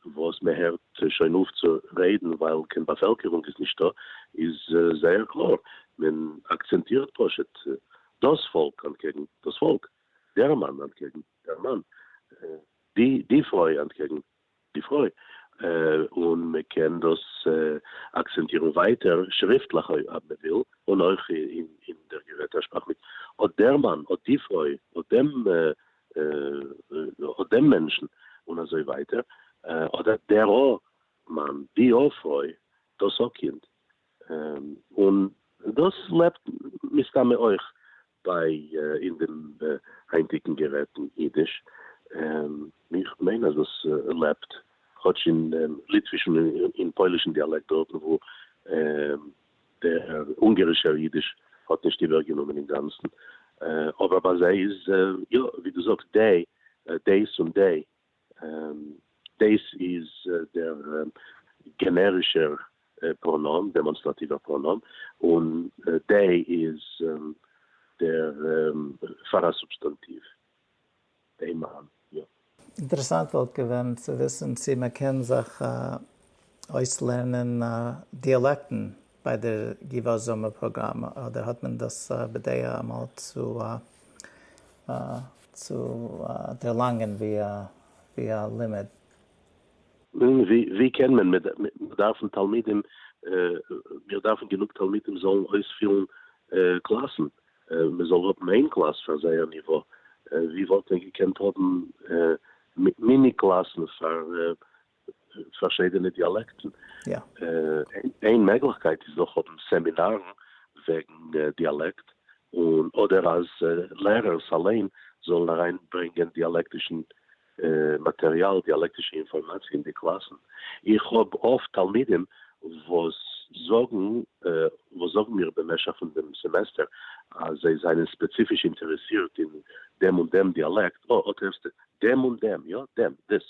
וואס מען הערט שוין אויף צו רעדן ווייל קיין באפעלקערונג איז נישטא, איז זייער קלאר, מען אקצענטירט פשוט דאס פאלק אנטקעגן דאס פאלק, דער מאן אנטקעגן דער מאן, די פרוי אנטקעגן די פרוי, און מען קען דאס אקצענטירן ווייטער שריפטליך אויב מען וויל, און אויך אין דער גערעדטער שפראך מיט אט דער מאן, אט די פרוי, אט דעם אט דעם מענטשן, און אזוי ווייטער, אדער דער א מאן, די א פרוי, דאס א קינד. און דאס לעבט מסתמא אויך ביי אין דעם היינטיגן גערעדטן אידיש. איך מיין אז דאס לעבט, כאטש אין ליטווישן און אין פוילישן דיאלעקט דארטן וואו דער אונגערישער אידיש האט נישט איבערגענומען אינגאנצן, אבער ביי זיי איז יא, ווי דו זאגסט, דעי, דעיס און דעי. דעיס איז דער גענערישער פראנאם, דעמאנסטראטיווער פראנאם, און דעי איז דער פאראסובסטאנטיוו, דעי מאן, יא. אינטערעסאנט וואלט געווען צו וויסן צו מען קען זיך אויסלערנען דיאלעקטן ביי דער ייוואו זומער פראגראם, אדער האט מען דאס בדעה אמאל צו צו דערלאנגען ווי א לימוד? ווי קען מען? מיר דארפן תלמידים, מיר דארפן גענוג תלמידים זאלן אויספילן קלאסן, מען זאל האבן איין קלאס פאר זייער ניווא, ווי וואלט מען געקענט האבן מיני קלאסן פאר פארשיידענע דיאלעקטן? איין מעגליכקייט איז דאך האבן סעמינארן וועגן דיאלעקט, און אדער אז לערערס אליין זאלן אריינברענגען דיאלעקטישן מאטעריאל, דיאלעקטישע אינפארמאציע אין די קלאסן. איך האב אפט תלמידים וואס זאגן וואס זאגן מיר במשך פון דעם סעמעסטער אז זיי זענען ספעציפיש אינטערעסירט אין דעם און דעם דיאלעקט, אה, אט הערסטו, דעם און דעם, יא, דעם, this,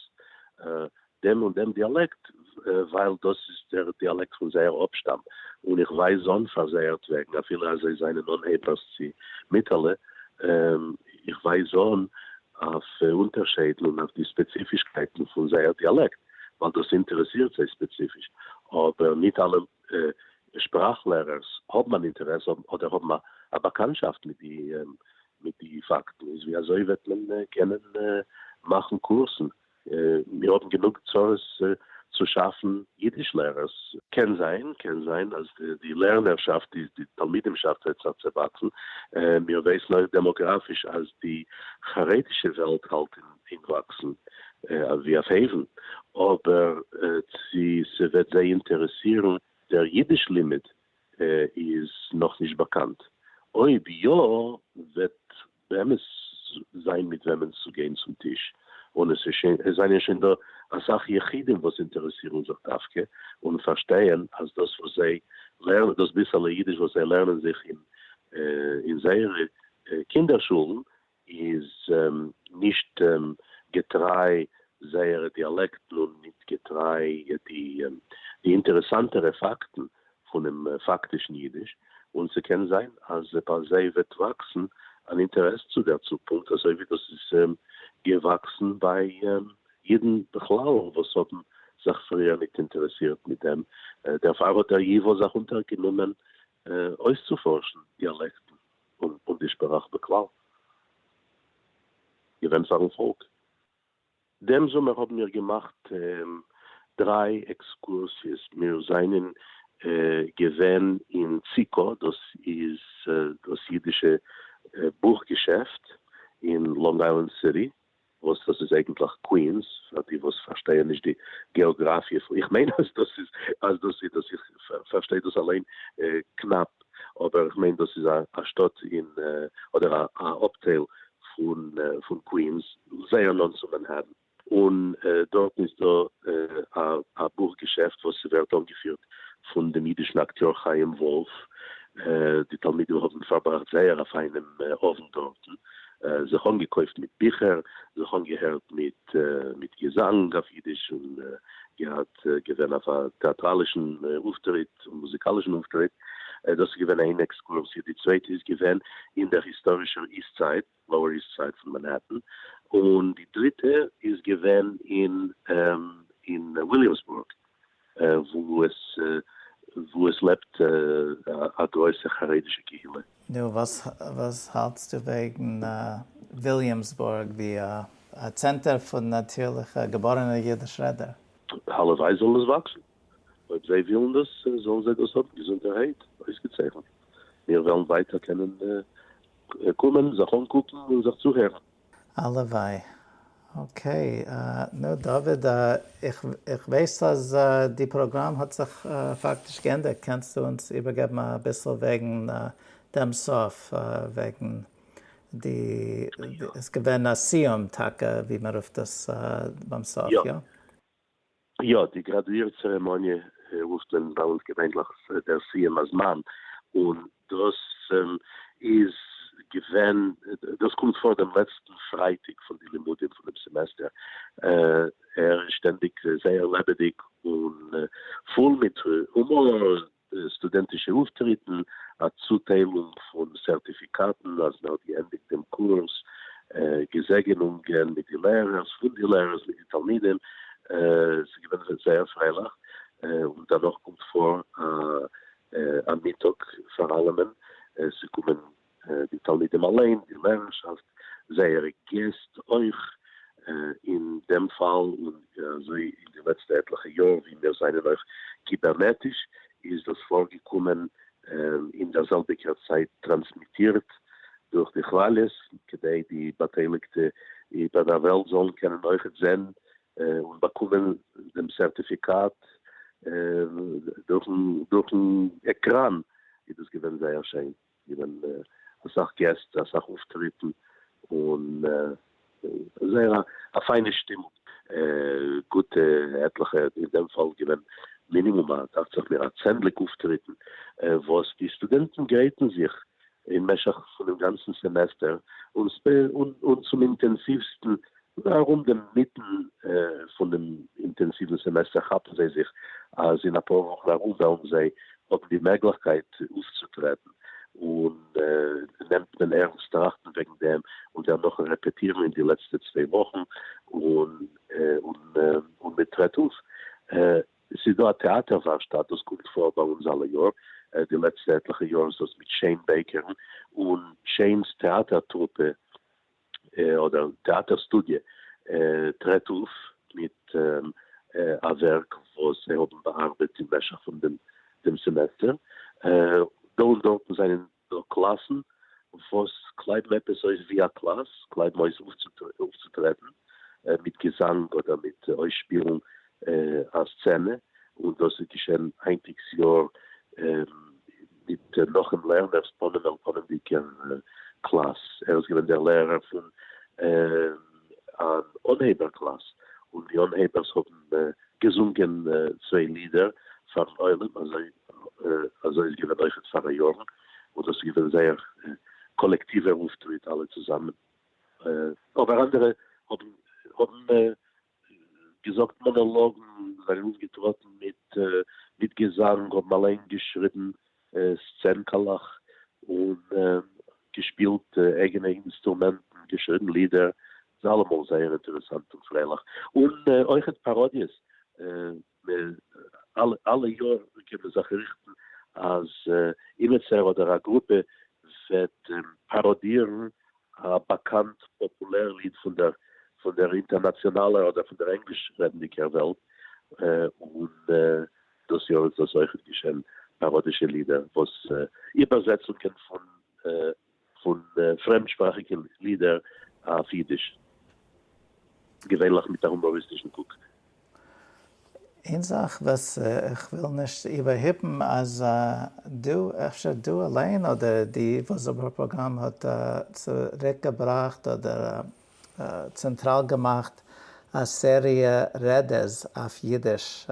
דעם און דעם דיאלעקט, ווייל דאס איז דער דיאלעקט פון זייער אפשטאם, און איך ווייז אן פאר זייערטוועגן, אפילו אז זיי זענען אנהייבערס צי מיטעלע, איך ווייז אן אויף אונטערשיידן און אויף די ספעציפישקייטן פון זייער דיאלעקט, ווייל דאס אינטערעסירט זיי ספעציפיש, אבער ניט אלע שפראך-לערערס האבן אן אינטערעס אדער האבן א באקאנטשאפט מיט די מיט די פאקטן, איז ווי אזוי וועט מען קענען מאכן קורסן? מיר האבן גענוג צרות צו שאפן אידיש לערערס. קען זיין, קען זיין אז די לערנערשאפט, די תלמידים'שאפט וועט זיך צעוואקסן. מיר ווייסן אויך דעמאגראפיש אז די חרדישע וועלט האלט אין וואקסן ווי אויף הייוון, אבער צו ס'וועט זיי אינטערעסירן דער אידיש לימוד איז נאכנישט באקאנט. אויב יא וועט באמת זיין מיט וועמען צו גיין צום טיש, און עס איז שוין, עס זענען שוין דא אסאך יחידים וואס אינטערעסירן זיך דווקא און פארשטייען אז דאס וואס זיי לערנען דאס ביסעלע אידיש וואס זיי לערנען זיך אין אין זייערע קינדער שולן איז נישט געטריי זייערע דיאלעקטן און ניט געטריי די די אינטערעסאנטערע פאקטן פונעם פאקטישן אידיש, און ס'קען זיין אז ביי זיי וועט וואקסן אן אינטערעס צו דערצו, פונקט אזוי ווי דאס איז געוואקסן ביי אידן בכלל וואס האבן זיך פריער ניט אינטערעסירט מיט דעם. דערפאר האט דער ייוואו זיך אונטערגענומען אויסצופארשן דיאלעקטן און די שפראך בכלל. געווען פארן פאלק. דעם זומער האבן מיר געמאכט דריי עקסקורסיעס, מיר זענען געווען אין ציקא, דאס איז דאס אידישע בוך געשעפט אין לאנג איילענד סיטי, וואס דאס איז אייגנטליך קווינס, פאר די וואס פארשטייען נישט די געאגראפיע, איך מיין אז דאס איז אז דאס איז דאס, איך פארשטיי דאס אליין קנאפ, אבער איך מיין דאס איז א שטאט אין אדער א אפטייל פון פון קווינס, זייער נאנט צו מאנהעטן, און דארטן איז דא א בוך געשעפט וואס ווערט אנגעפירט פון דעם אידישן אקטיאר חיים וואלף, די תלמידים האבן פארבראכט זייער א פיינעם אוונט דארטן, זיך אנגעקויפט מיט ביכער, זיך אנגעהערט מיט מיט געזאנג אויף אידיש און געהאט געווען אויף א טעאטראלישן אויפטריט און מוזיקאלישן אויפטריט, דאס איז געווען איין עקסקורסיע, די צווייטע איז געווען אין דער היסטארישער איסט סייד, לאוער איסט סייד פון מאנהעטן, און די דריטע איז געווען אין אין וויליאמסבורג וואו עס וואו עס לעבט א גרויסע חרדישע קהילה. נו, וואס וואס האלטסטו וועגן וויליאמסבורג ווי א צענטער פון נאטירליכע געבארענע אידיש רעדער? הלוואי זאל עס וואקסן. אויב זיי ווילן דאס, זאלן זיי דאס האבן געזונטערהייט, אויסגעצייכנט. מיר וועלן ווייטער קענען קומען, זיך אנקוקן און זיך צוהערן. הלוואי. Okay, נו דוד, איך ווייס אז די פראגראם האט זיך פאקטיש געענדיגט, קענסטו אונז איבערגעבן אביסל וועגן דעם סוף, וועגן די, עס געווען א סיום טאקע ווי מען רופט עס ביים סוף, יא? יא, די גראדואיר צערעמאניע רופט מען ביי אונז געווענליך דער סיום הזמן, און דאס איז געווען, דאס קומט פאר דעם לעצטן פרייטאג פון די לימודים פון דעם סעמעסטער, ער איז שטענדיג זייער לעבעדיג און פול מיט הומאר, סטודענטישע אויפטריטן, א צוטיילונג פון סערטיפיקאטן אז מען האט געענדיגט דעם קורס, געזעגענונגען מיט די לערערס, פון די לערערס מיט די תלמידים, ס'איז געווען זייער פרייליך, און דערנאך קומט פאר א מיטאג פאר אלעמען, ס'קומען די תלמידים אליין, די לערערשאפט, זייערע געסט אויך, אין דעם פאל און אזוי אין די לעצטע עטליכע יאר ווי מיר זענען אויך קיבערנעטיש, איז דאס פארגעקומען אין דער זעלביגער צייט טראנסמיטירט דורך די כוואליעס, כדי די באטייליגטע איבער דער וועלט זאלן קענען אויכעט זען און באקומען דעם סערטיפיקאט דורכן עקראן, איז דאס געווען זייער שיין. געווען אסאך געסט, אסאך אויפטריטן, און זייער א פיינע שטימונג. גוטע עטליכע, אין דעם פאל געווען מינימום א, דאכט זיך מיר א צענדליג אויפטריטן, וואס די סטודענטן גרייטן זיך אין משך פונעם גאנצן סעמעסטער, און צום אינטענסיווסטן ארום דעם מיטן פונעם אינטענסיוון סעמעסטער כאפן זיי זיך אז אין אפאר וואכן ארום וועלן זיי האבן די מעגליכקייט אויפצוטרעטן, און נעמט מען ערנסט טראכטן וועגן דעם און דערנאך רעפעטירן אין די לעצטע צוויי וואכן און און מען טרעט אויף. ס'איז דא א טעאטער ווארשטאט, דאס קומט פאר ביי אונז אלע יאר, די לעצטע עטליכע יאר איז דאס מיט שיין בעיקערן און שיינ'ס טעאטער טרופע אדער טעאטער סטודיע טרעט אויף מיט א ווערק וואס זיי האבן באארבעט אין משך פון דעם סעמעסטער. דא און דארטן זענען דא קלאסן וואס קלייבן עפעס אויס ווי א קלאס, קלייבן אויס אויפצוטרעטן מיט געזאנג אדער מיט אויסשפילן א סצענע, און דאס איז געשען היינטיגס יאר מיט נחום לערנער'ס פנים אל פנים'דיגער קלאס, ער איז געווען דער לערער פון אן אנהייבער קלאס, און די אנהייבערס האבן געזונגען צוויי לידער פארן עולם, אזוי. אזוי איז געווען אויכעט פאר א יארן, און דאס איז געווען זייער קאלעקטיווער אויפטריט אלע צוזאמען. אבער אנדערע האבן האבן געזאגט מאנאלאגן, זענען אויפגעטראטן מיט מיט געזאנג, האבן אליין געשריבן סצענקעלעך און געשפילט אייגענע אינסטרומענטן, געשריבן לידער, ס'איז אלעמאל זייער אינטערעסאנט און פרייליך. און אויכעט פאראדיעס, אלע יאר קען מען זיך ריכטן אז אימיצער אדער א גרופע וועט פאראדירן א באקאנט פאפולער ליד פון דער פון דער אינטערנאציאנאלער אדער פון דער ענגליש רעדנדיקער וועלט, און דאס יאר איז דאס אויכעט געשען, פאראדישע לידער וואס איבערזעצונגען פון פון פרעמדשפראכיגע לידער אויף אידיש, געווענליך מיט א הומאריסטישן קוק. איין זאך וואס איך וויל נישט איבערהיפן אז דו, אפשר דו אליין אדער די וואס זומער פראגראם האט צוריק געבראכט אדער צענטראל געמאכט א סעריע רעדעס אויף אידיש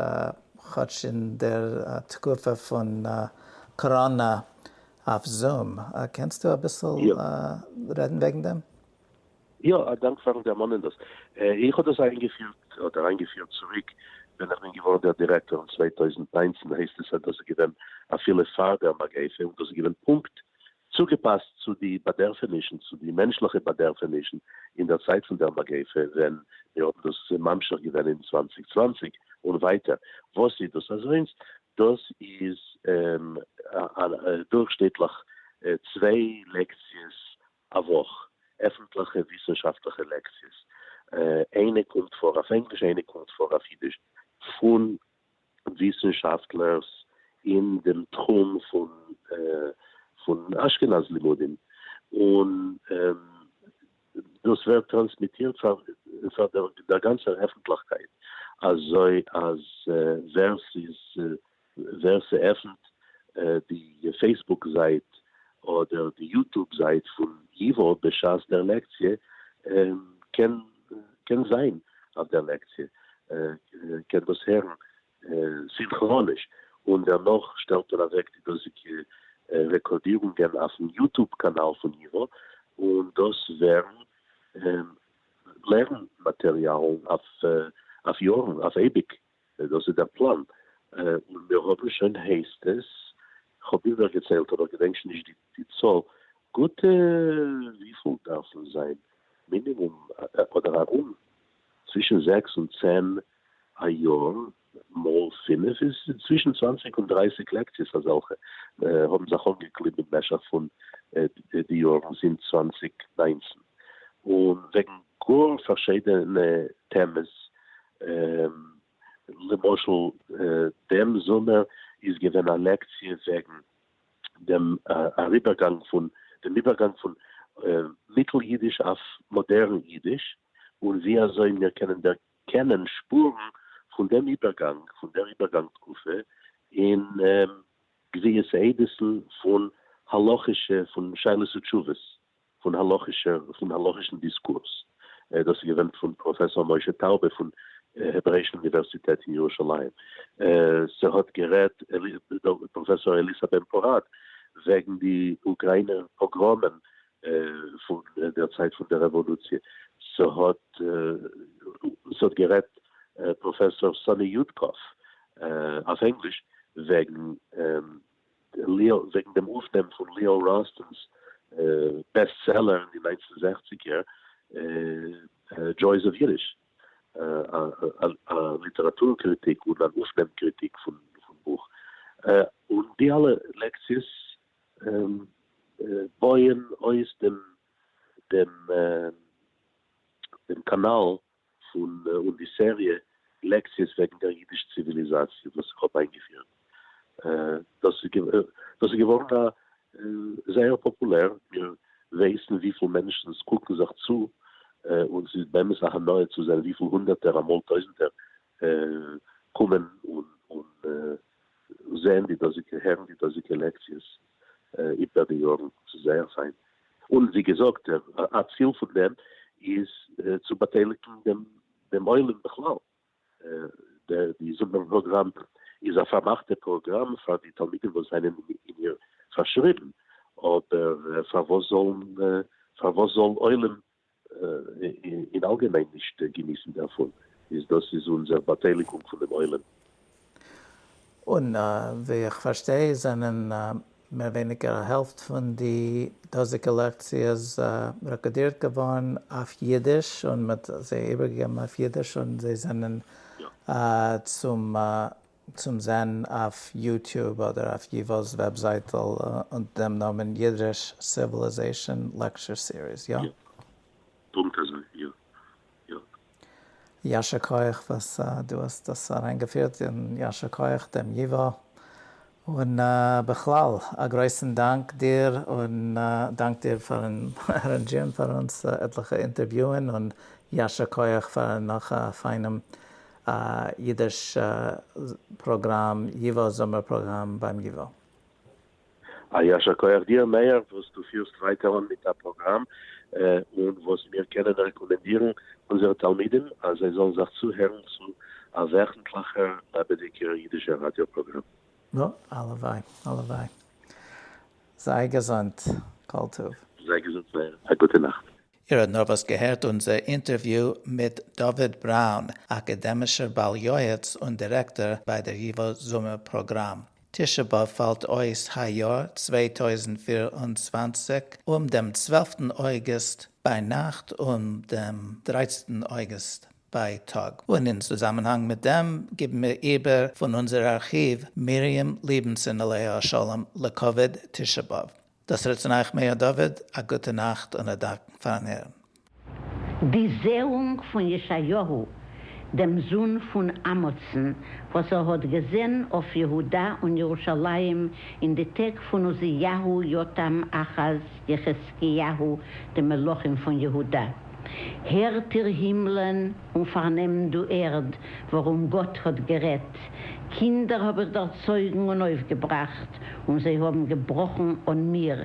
כאטש אין דער תקופה פון קאראנא אויף Zoom, קענסטו אביסל רעדן וועגן דעם? יא, א דאנק פארן דערמאנען דאס. איך האב דאס איינגעפירט, אדער איינגעפירט צוריק, ווען איך בין געווארן דער דירעקטאר אין 2019, הייסט עס אז דאס איז געווען אפילו פאר דער מגיפה, און דאס איז געווען פונקט צוגעפאסט צו די באדערפענישן, צו די מענטשליכע באדערפענישן אין דער צייט פון דער מגיפה, ווען מיר האבן דאס ממשיך געווען אין 2020 און ווייטער. וואס איז דאס אזוינס? דאס איז דורכשניטליך צוויי לעקציעס א וואך, עפנטליכע וויסנשאפטליכע לעקציעס, איינע קומט פאר אויף ענגליש איינע קומט פאר אויף אידיש, פון וויסנשאפטלערס אין דעם תחום פון פון אשכנז לימודים, און דאס ווערט טראנסמיטירט פאר פאר דער גאנצער עפנטליכקייט, אזוי אז ווער ס'איז ווער ס'עפנט די Facebook זייט אדער די YouTube זייט פון ייוואו בשעת דער לעקציע קען קען זיין אויף דער לעקציע, קען דאס הערן סינכראניש, און דערנאך שטעלט מען אוועק די דאזיגע רעקארדירונגען אויפן YouTube קאנאל פון ייוואו, און דאס ווערן לערן מאטעריאלן אויף יארן, אויף אייביג. דאס איז דער פלאן, און מיר האבן שוין הייסט עס, כ'האב איבערגעציילט אבער כ'געדענק שוין נישט די צאל, גוטע וויפיל דארפן זיין, מינימום אדער ארום צווישן זעקס און צען א יאר, מאל פינף איז צווישן צוואנציג און דרייסיג לעקציעס אזעלכע האבן זיך אנגעקליבן במשך פון די יארן זינט 2019, און וועגן גאר פארשידענע טעמעס, למשל דעם זומער איז געווען א לעקציע וועגן דעם אריבערגאנג פון דעם איבערגאנג פון מיטל אידיש אויף מאדערן אידיש, און ווי אזוי מיר קענען דערקענען שפורן פון דעם איבערגאנג, פון דער איבערגאנג תקופה אין גביית עדות'ן פון הלכישע, פון שאלות ותשובות. פון הלכישער, פון הלכישן דיסקורס. דאס איז געווען פון פראפעסאר משה טאובע פון העברעאישן אוניווערסיטעט אין ירושלים. ס'האט גערעדט פראפעסאר אליסה בן פורת וועגן די אוקראינער פאגראמען פון דער צייט פון דער רעוואלוציע. ס'האט ס'האט גערעדט פראפעסאר סאני יודקאף אויף ענגליש וועגן וועגן דעם אויפנעם פון ליאו ראסטענס best seller אין די ניינצן זעכציגער, Joys of Yiddish, א ליטעראטור קריטיק און אן אויפנעם קריטיק פון בוך. און די אלע לעקציעס בויען אויס דעם דעם קאנאל פון און די סעריע לעקציעס וועגן דער יידיש ציוויליזאציע וואס איך האב איינגעפירט. דאס איז געווארן א זייער פאפולער, מיר ווייסן וויפיל מענטשן עס קוקן זיך צו, און ס'איז באמת א הנאה צו זען וויפיל הונדערטער אמאל טויזנטער קומען און זען די דאזיגע, הערן די דאזיגע לעקציעס איבער די יארן, ס'איז זייער פיין. און ווי געזאגט, א ציל פון דעם איז צו באטייליגן דעם עולם בכלל. די זומער פראגראם איז א פארמאכטע פראגראם פאר די תלמידים וואס זענען אין איר פארשריבן, אבער פארוואס זאלן פארוואס זאל עולם אין אלגעמיין נישט געניסן דערפון? איז דאס איז אונזער באטייליגונג פון דעם עולם. און ווי איך פארשטיי זענען מער ווייניגער א העלפט פון די דאזיגע לעקציעס רעקארדירט געווארן אויף אידיש און מען האט זיי איבערגעגעבן אויף אידיש און זיי זענען צום צום זען אויף YouTube אדער אויף ייווא'ס וועבזייטל אונטער דעם נאמען Yiddish Civilization Lecture Series, יא? יא. פונקט אזוי, יא. יא. יישר כח וואס דו האסט דאס אריינגעפירט און יישר כח דעם ייווא און בכלל א גרויסן דאנק דיר און דאנק דיר פארן אראנדזשירן פאר אונז עטליכע אינטערוויוען און יישר כח פאר נאך א פיינעם אידיש פראגראם ייווא זומער פראגראם ביים ייווא. א יישר כח דיר מאיר וואס דו פירסט ווייטער אן מיט א פראגראם און וואס מיר קענען רעקאמענדירן אונזערע תלמידים אז זיי זאלן זיך צוהערן צו א וועכנטליכער לעבעדיגער אידישער ראדיא פראגראם. נו, הלוואי, הלוואי. זיי געזונט, כל טוב. זיי געזונט מאיר, א גוטע נאכט. איר האט נארוואס געהערט אונזער אינטערוויו מיט דוד בראון, אקאדעמישער בעל יועץ און דירעקטאר ביי דער ייווא זומער פראגראם. תשעה באב פאלט אויס היי יאר 2024 אום דעם צוועלפטן אויגוסט ביינאכט און דעם דרייצנטן אויגוסט בייטאג. און אין צוזאמענהאנג מיט דעם גיבן מיר איבער פון אונזער ארכיוו מרים ליבענסאן עליה השלום לכבוד תשעה באב. דאס רעדט צו אייך מאיר דוד, א גוטע נאכט און א דאנק פארן הערן. די זעאונג פון ישעיהו דעם זון פון אמוצן, וואס ער האט געזען אויף יהודה און ירושלים אין די טעג פון עוזיהו, יותם, אחז, יחזקיהו, די מלכים פון יהודה. הערט איר הימלען, און פארנעמט דו ערד, ווארום גאט האט גערעדט. קינדער האב איך דערצויגן און אויפגעבראכט, און זיי האבן געבראכן אן מיר.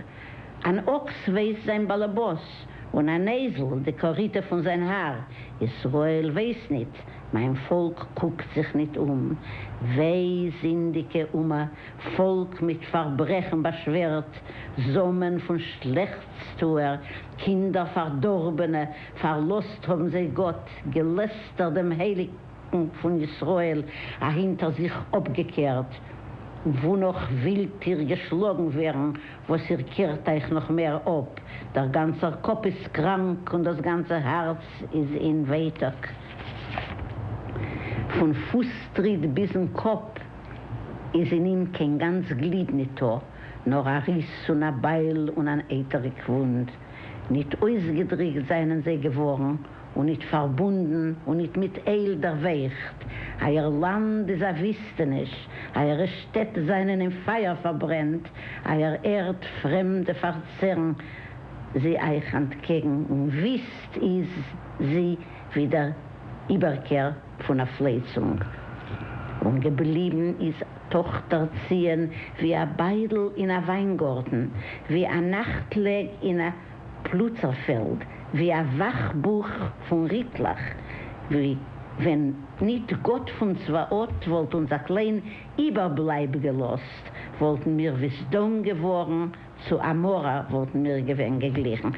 אן אקס ווייסט זיין באלעבאס, און אן אייזל, די קאריטע פון זיין האר. ישראל ווייסט ניט, מיין פאלק קוקט זיך ניט אום. וויי, זינדיקע אומה, פאלק מיט פארברעכן באשווערט, זאמען פון שלעכטסטוער, קינדער פארדארבענע, פארלאזט האבן זיי גאט, געלעסטערט דעם הייליקן פון ישראל, אהינטער זיך אפגעקערט. וואו נאך ווילט איר געשלאגן ווערן, וואס איר קערט אייך נאך מער אפ? דער גאנצער קאפ איז קראנק און דאס גאנצע הארץ איז אין ווייטאג. פון פוסטריט ביזן קאפ איז אין אים קיין גאנץ גליד ניטא, נאר א ריס און א בייל און אן אייטעריק וואונד. ניט אויסגעדריקט זיינען זיי געווארן, און ניט פארבונדן, און ניט מיט אייל דערווייכט. אייער לאנד איז א וויסטעניש, אייערע שטעט זיינען אין פייער פארברענט, אייער ערד, פרעמדע פארצערן זי אייך אנטקעגן, און וויסט איז זי ווי דער איבערקער פון א פלייצונג. און געבליבן איז טאָכטער ציון ווי אַ ביידל אין אַ וויינגאָרטן, ווי אַ נאַכטלעג אין אַ פּלוצערפעלד, ווי אַ וואַכבוך פון ריטלעך, ווי ווען ניט גאָט פון צבאות וואָלט אונדז אַ קליין איבערבלייב געלאָזט, וואָלטן מיר ווי סדום געוואָרן, צו עמורה וואלטן מיר געווען געגליכן.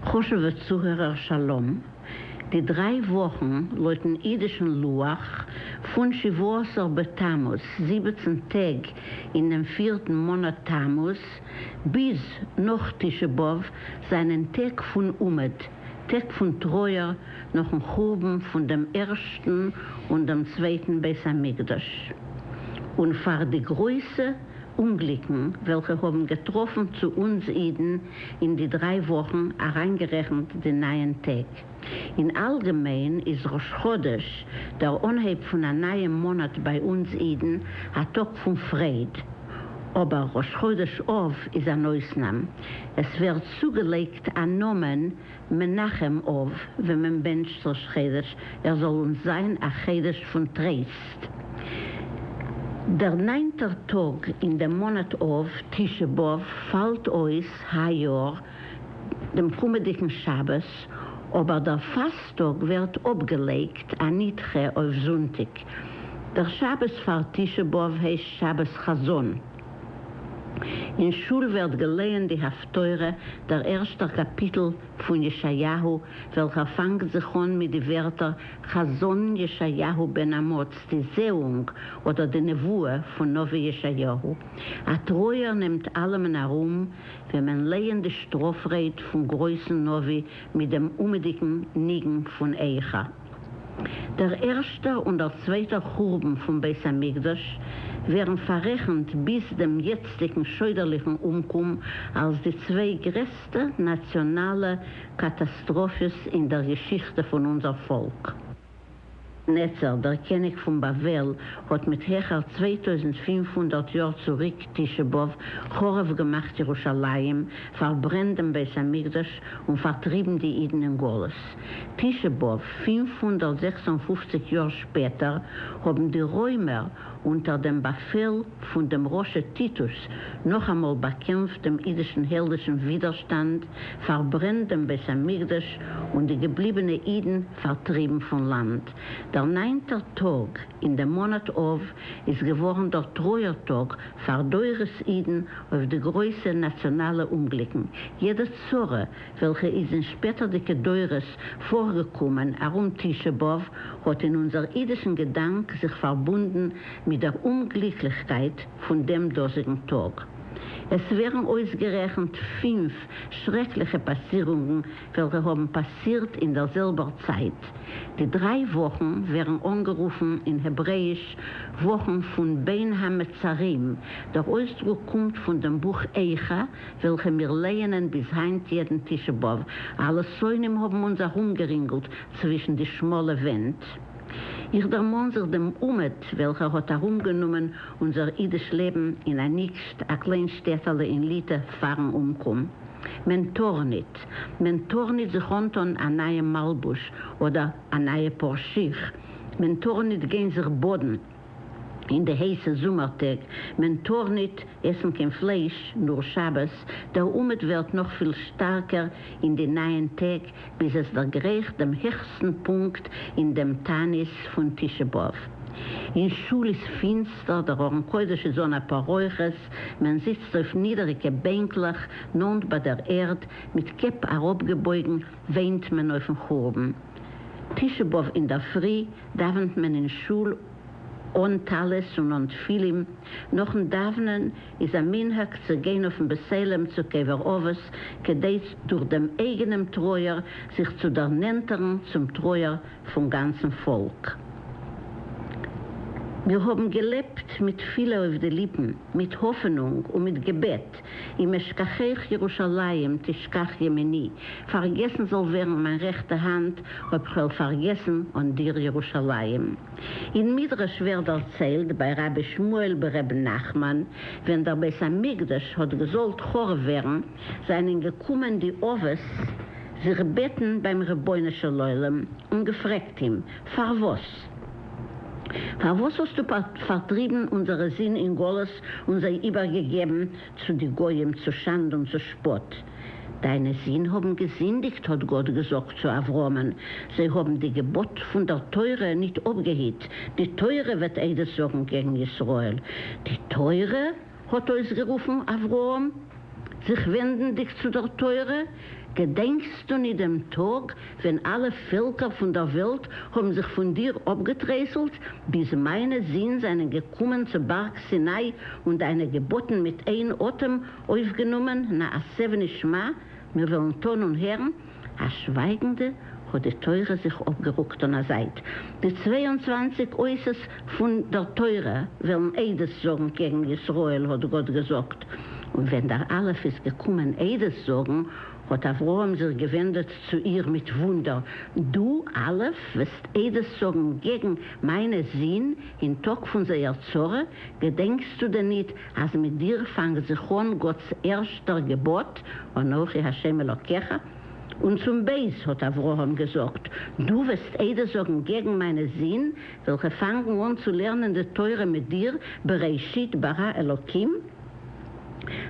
חשוב'ע צוהערער שלום, די דריי וואכן לויטן אידישן לוח פון שבעה עשר בתמוז, 17 טעג אין דעם פירטן מאנאט תמוז, ביז נאך תשעה באב, זענען טעג פון אומעט, טעג פון טרויער נאכן חורבן פון דעם ערשטן און דעם צווייטן בית המקדש, און פאר די גרויסע אומגליקן וועלכע האבן געטראפן צו אונז אידן אין די דריי וואכן אריינגערעכנט די נייען טעג. אין אלגעמיין איז ראש חודש, דער אנהייב פון א נייעם מאנאט ביי אונז אידן, א טאג פון פרייד. אבער ראש חודש אב איז אן אויסנאם. עס ווערט צוגעלייגט א נאמען מנחם אב ווען מען בענטשט ראש חודש ער זאל אונז זיין א חודש פון טרייסט. דער ניינטער טאג אין דעם מאנאט אב, תשעה באב, פאלט אויס היי יאר דעם קומעדיגן שבת, אבער דער פאסט טאג ווערט אפגעלייגט א נדחה אויף זונטאג. דער שבת פאר תשעה באב הייסט שבת חזון. אין שול ווערט געלייענט די הפטורה, דער ערשטער קאפיטל פון ישעיהו, וועלכער פאנגט זיך אן מיט די ווערטער חזון ישעיהו בן אמוץ, די זעאונג אדער די נבואה פון נביא ישעיהו. א טרויער נעמט אלעמען ארום ווען מען לייענט די שטראף-רייד פון גרויסן נביא מיט דעם אומעטיגן ניגון פון איכה. דער ערשטער און דער צווייטער חורבן פון בית המקדש ווערן פאררעכנט ביז דעם יעצטיגן שוידערליכן אומקום אלס די צוויי גרעסטע נאציאנאלע קאטאסטראפעס אין דער געשיכטע פון אונזער פאלק. נצר, דער קעניג פון בבל, האט מיט העכער 2500 יאר צוריק תשעה באב חרוב געמאכט ירושלים, פארברענט דעם בית המקדש און פארטריבן די אידן אין גלות. תשעה באב, 556 יאר שפעטער, האבן די רוימער, אונטער דעם באפעל פון דעם רשע טיטוס, נאכאמאל באקעמפט דעם אידישן העלדישן ווידערשטאנד, פארברענט דעם בית המקדש און די געבליבענע אידן פארטריבן פון לאנד. דער ניינטער טאג אין דעם מאנאט אב איז געווארן דער טרויער טאג פאר דורות אידן אויף די גרויסע נאציאנאלע אומגליקן. יעדע צרה וועלכע איז אין שפעטערדיגע דורות פארגעקומען ארום תשעה באב האט אין אונזער אידישן געדאנק זיך פארבונדן מיט דער אומגליקליכקייט פון דעם דאזיגן טאג. עס ווערן אויסגערעכנט פינף שרעקליכע פאסירונגן וועלכע האבן פאסירט אין דער זעלבער צייט. די דריי וואכן ווערן אנגערופן אין העברעאיש וואכן פון בין המצרים, דער אויסדרוק קומט פון דעם בוך איכה וועלכע מיר לייענען ביז היינט יעדן תשעה באב, אלע שונאים האבן אונז ארומגערינגלט צווישן די שמאלע ווענט. איך דערמאן זיך דעם אומעט וועלכער האט ארומגענומען אונזער אידיש לעבן אין אניקשט, א קליין שטעטעלע אין ליטע פארן אומקום. מען טאר ניט. מען טאר ניט זיך אנטאן א נייעם מלבוש אדער א נייע פאר שיך. מען טאר ניט גיין זיך באדן אין די הייסע זומער טעג. מען טאר ניט עסן קיין פלייש נאר שבת. דער אומעט ווערט נאך פיל שטארקער אין די ניין טעג ביז עס דערגרייכט דעם העכסטן פונקט אין דעם תענית פון תשעה באב. אין שול איז פינסטער, דער ארון קודש איז אן א פרוכת, מען זיצט אויף נידעריגע בענקלעך נאנט ביי דער ערד, מיט קעפ אראפגעבויגן וויינט מען אויפן חורבן. תשעה באב אינדערפרי דאווענט מען אין שול אן טלית און אן תפילין, נאכן דאוונען איז א מנהג צו גיין אויפן בית עולם צו קבר אבות כדי דורך דעם אייגענעם טרויער זיך צו דערנענטערן צום טרויער פון גאנצן פאלק. מיר האבן געלעבט מיט תפילה אויף די ליפן, מיט האפענונג און מיט געבעט, אם אשכחך ירושלים תשכח ימיני, פארגעסן זאל ווערן מיין רעכטע האנט אויב כ'וועל פארגעסן אן דיר ירושלים. אין מדרש ווערט דערציילט ביי רבי שמואל בר' נחמן, ווען דער בית המקדש האט געזאלט חרוב ווערן, זענען געקומען די אבות זיך בעטן ביים רבונו של עולם און געפרעגט אים, פארוואס? פארוואס האסטו פארטריבן אונזערע זין אין גלות און זיי איבערגעגעבן צו די גויים צו שאנד און צו שפאט? דיינע זין האבן געזינדיגט, האט גאט געזאגט צו אברהמען, זיי האבן די געבאט פון דער תורה ניט אפגעהיט, די תורה וועט עדות זאגן קעגן ישראל. די תורה? האט אויסגערופן אברהם, זיך ווענדנדיק צו דער תורה, געדענקסטו ניט דעם טאג, ווען אלע פעלקער פון דער וועלט האבן זיך פון דיר אפגעטרייסלט, ביז מיינע זין זיינען געקומען צו בארג סיני און דיינע געבאטן מיט איין אטעם אויפגענומען, נעשה ונשמע, מיר וועלן טאן און הערן? א שווייגנדע האט די תורה זיך אפגערוקט אן א זייט. די 22 אותות פון דער תורה וועלן עדות זאגן קעגן ישראל, האט גאט געזאגט. און ווען דער אלף איז געקומען עדות זאגן, האט אברהם זיך געווענדעט צו איר מיט וואונדער, דו, אלף, וועסט עדות זאגן געגן מיינע זין אין טאג פון זייער צרה? געדענקסטו דען ניט, אז מיט דיר פאנגט זיך אן גאט'ס ערשטער געבאט, אנכי ה' אלקיך? און צום בית האט אברהם געזאגט, דו וועסט עדות זאגן געגן מיינע זין, וועלכע פאנגן אן צו לערנען די תורה מיט דיר, בראשית ברא אלקים?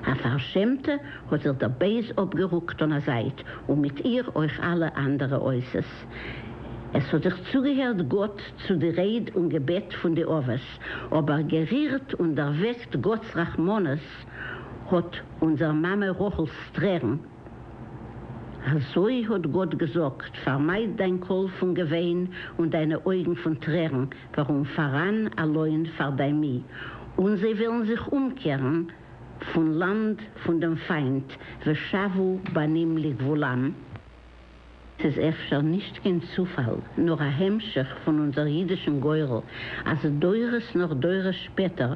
א פארשעמטע האט זיך דער בית אפגערוקט אן א זייט, און מיט איר אויך אלע אנדערע אותות. עס האט זיך צוגעהערט גאט צו די רייד און געבעט פון די אבות, אבער גערירט און דערוועקט גאט'ס רחמנות האט אונזער מאמע רחל'ס טרערן. אזוי האט גאט געזאגט, פארמייד דיין קול פון געוויין און דיינע אויגן פון טרערן, ווארום פאראן א לוין פאר דיין מי, און זיי וועלן זיך אומקערן פון לאנד פון דעם פיינט, ושבו בנים לגבולם. ס'איז אפשר נישט קיין צופאל, נאר א המשך פון אונזער אידישן גורל, אז דורות נאך דורות שפעטער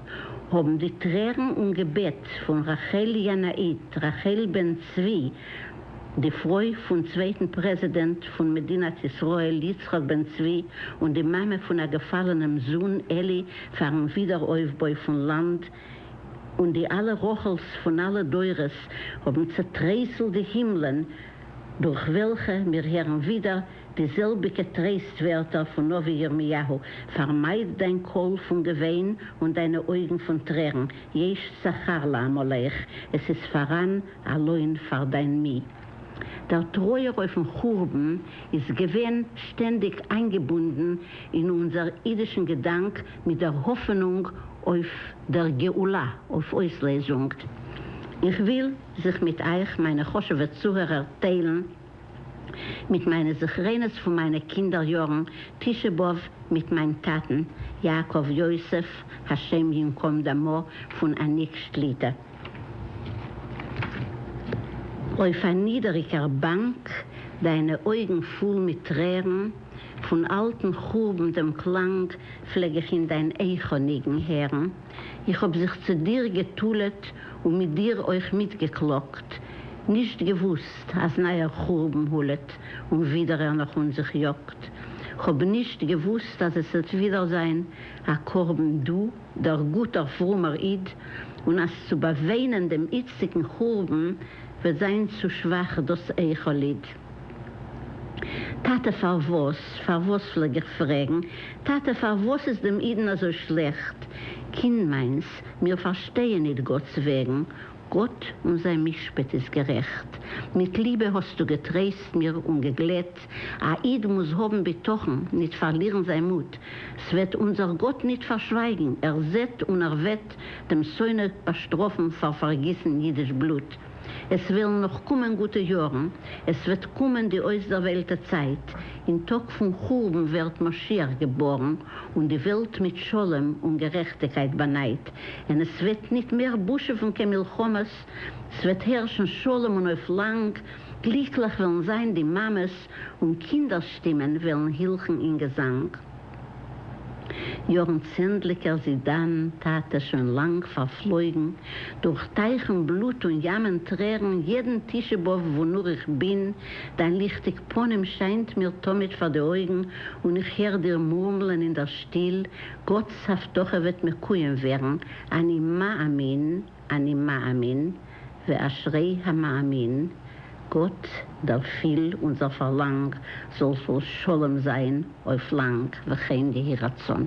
האבן די טרערן און געבעט פון רחל ינאית, רחל בן צבי, די פרוי פון צווייטן פרעזידענט פון מדינת ישראל יצחק בן צבי און די מאמע פון א געפאלענעם זון אלי פארן ווידעראויפבוי פון לאנד, און די אלע רחל'ס פון אלע דורות האבן צעטרייסלט די הימלען, דורך וועלכע מיר הערן ווידער די זעלביגע טרייסט ווערטער פון נביא ירמיהו, פארמייד דיין קול פון געוויין און דיינע אויגן פון טרערן, יש שכר לעמלך, עס איז פאראן א לוין פאר דיין מי. דער טרויער אויפן חורבן איז געווען שטענדיג איינגעבונדן אין אונזער אידישן געדאנק מיט דער האפענונג אויף דער גאולה, אויף אויסלעזונג. איך וויל זיך מיט אייך מיינע חשוב'ע צוהערער טיילן מיט מיינע זכרונות פון מיינע קינדער יארן, תשעה באב מיט מיין טאטן, יעקב יוסף, השם ינקום דמו, פון אניק שליט"א. אויף א נידעריגער באנק, דיינע אויגן פול מיט טרערן, פון אלטן חורבן דעם קלאנג פלעג איך אין דיין איכה ניגון הערן. איך האב זיך צו דיר געטולעט און מיט דיר אויך מיטגעקלאגט, נישט געוואוסט אז נייער חורבן הולעט און ווידער ער נאך אונז זיך יאגט. כ'האב נישט געוואוסט אז עס וועט ווידער זיין א קרבן דו, דער גוטער פרומער איד, און אז צו באוויינען דעם איצטיגן חורבן וועט זיין צו שוואך דאס איכה ליד. טאטע פארוואס, פארוואס פלעג איך פרעגן, טאטע פארוואס איז דעם אידן אזוי שלעכט? קינד מיינס, מיר פארשטייען ניט גאט'ס וועגן, גאט און זיין משפט איז גערעכט. מיט ליבע האסטו געטרייסט מיר און געגלעט, א איד מוז האבן בטחון, ניט פארלירן זיין מוט, ס'וועט אונזער גאט ניט פארשווייגן, ער זעט און ער וועט דעם שונא באשטראפן פאר פארגיסן אידיש בלוט. עס וועלן נאך קומען גוטע יארן, עס וועט קומען די אויסדערוויילטע צייט, אין טאג פון חורבן ווערט משיח געבארן, און די וועלט מיט שלום און גערעכטיקייט באנייט, און עס וועט ניט מער בושעוון קיין מלחמות, ס'וועט הערשן שלום און אויף לאנג, גליקלעך וועלן זיין די מאמעס, און קינדער שטימען וועלן הילכן אין געזאנג. יאָרן צענדליקער זינט דאַן, טאַטע, שוין לאַנג פֿאַרפֿלויגן, דורך טײַכן בלוט און ימען טרערן, יעדן תּשעה-באָבֿ וווּ נאָר איך בין, דײַן ליכטיק פּנים שײַנט מיר תּמיד פֿאַר די אויגן און איך הער דיר מורמלען אין דער שטיל, גאָטס הבֿטחה וועט מקוים ווערן, אני מאמין, אני מאמין, ואשרי המאמין, גאט דערפיל אונזער פארלאנג, זאל זאל שלום זיין אויף לאנג וכן יהי רצון.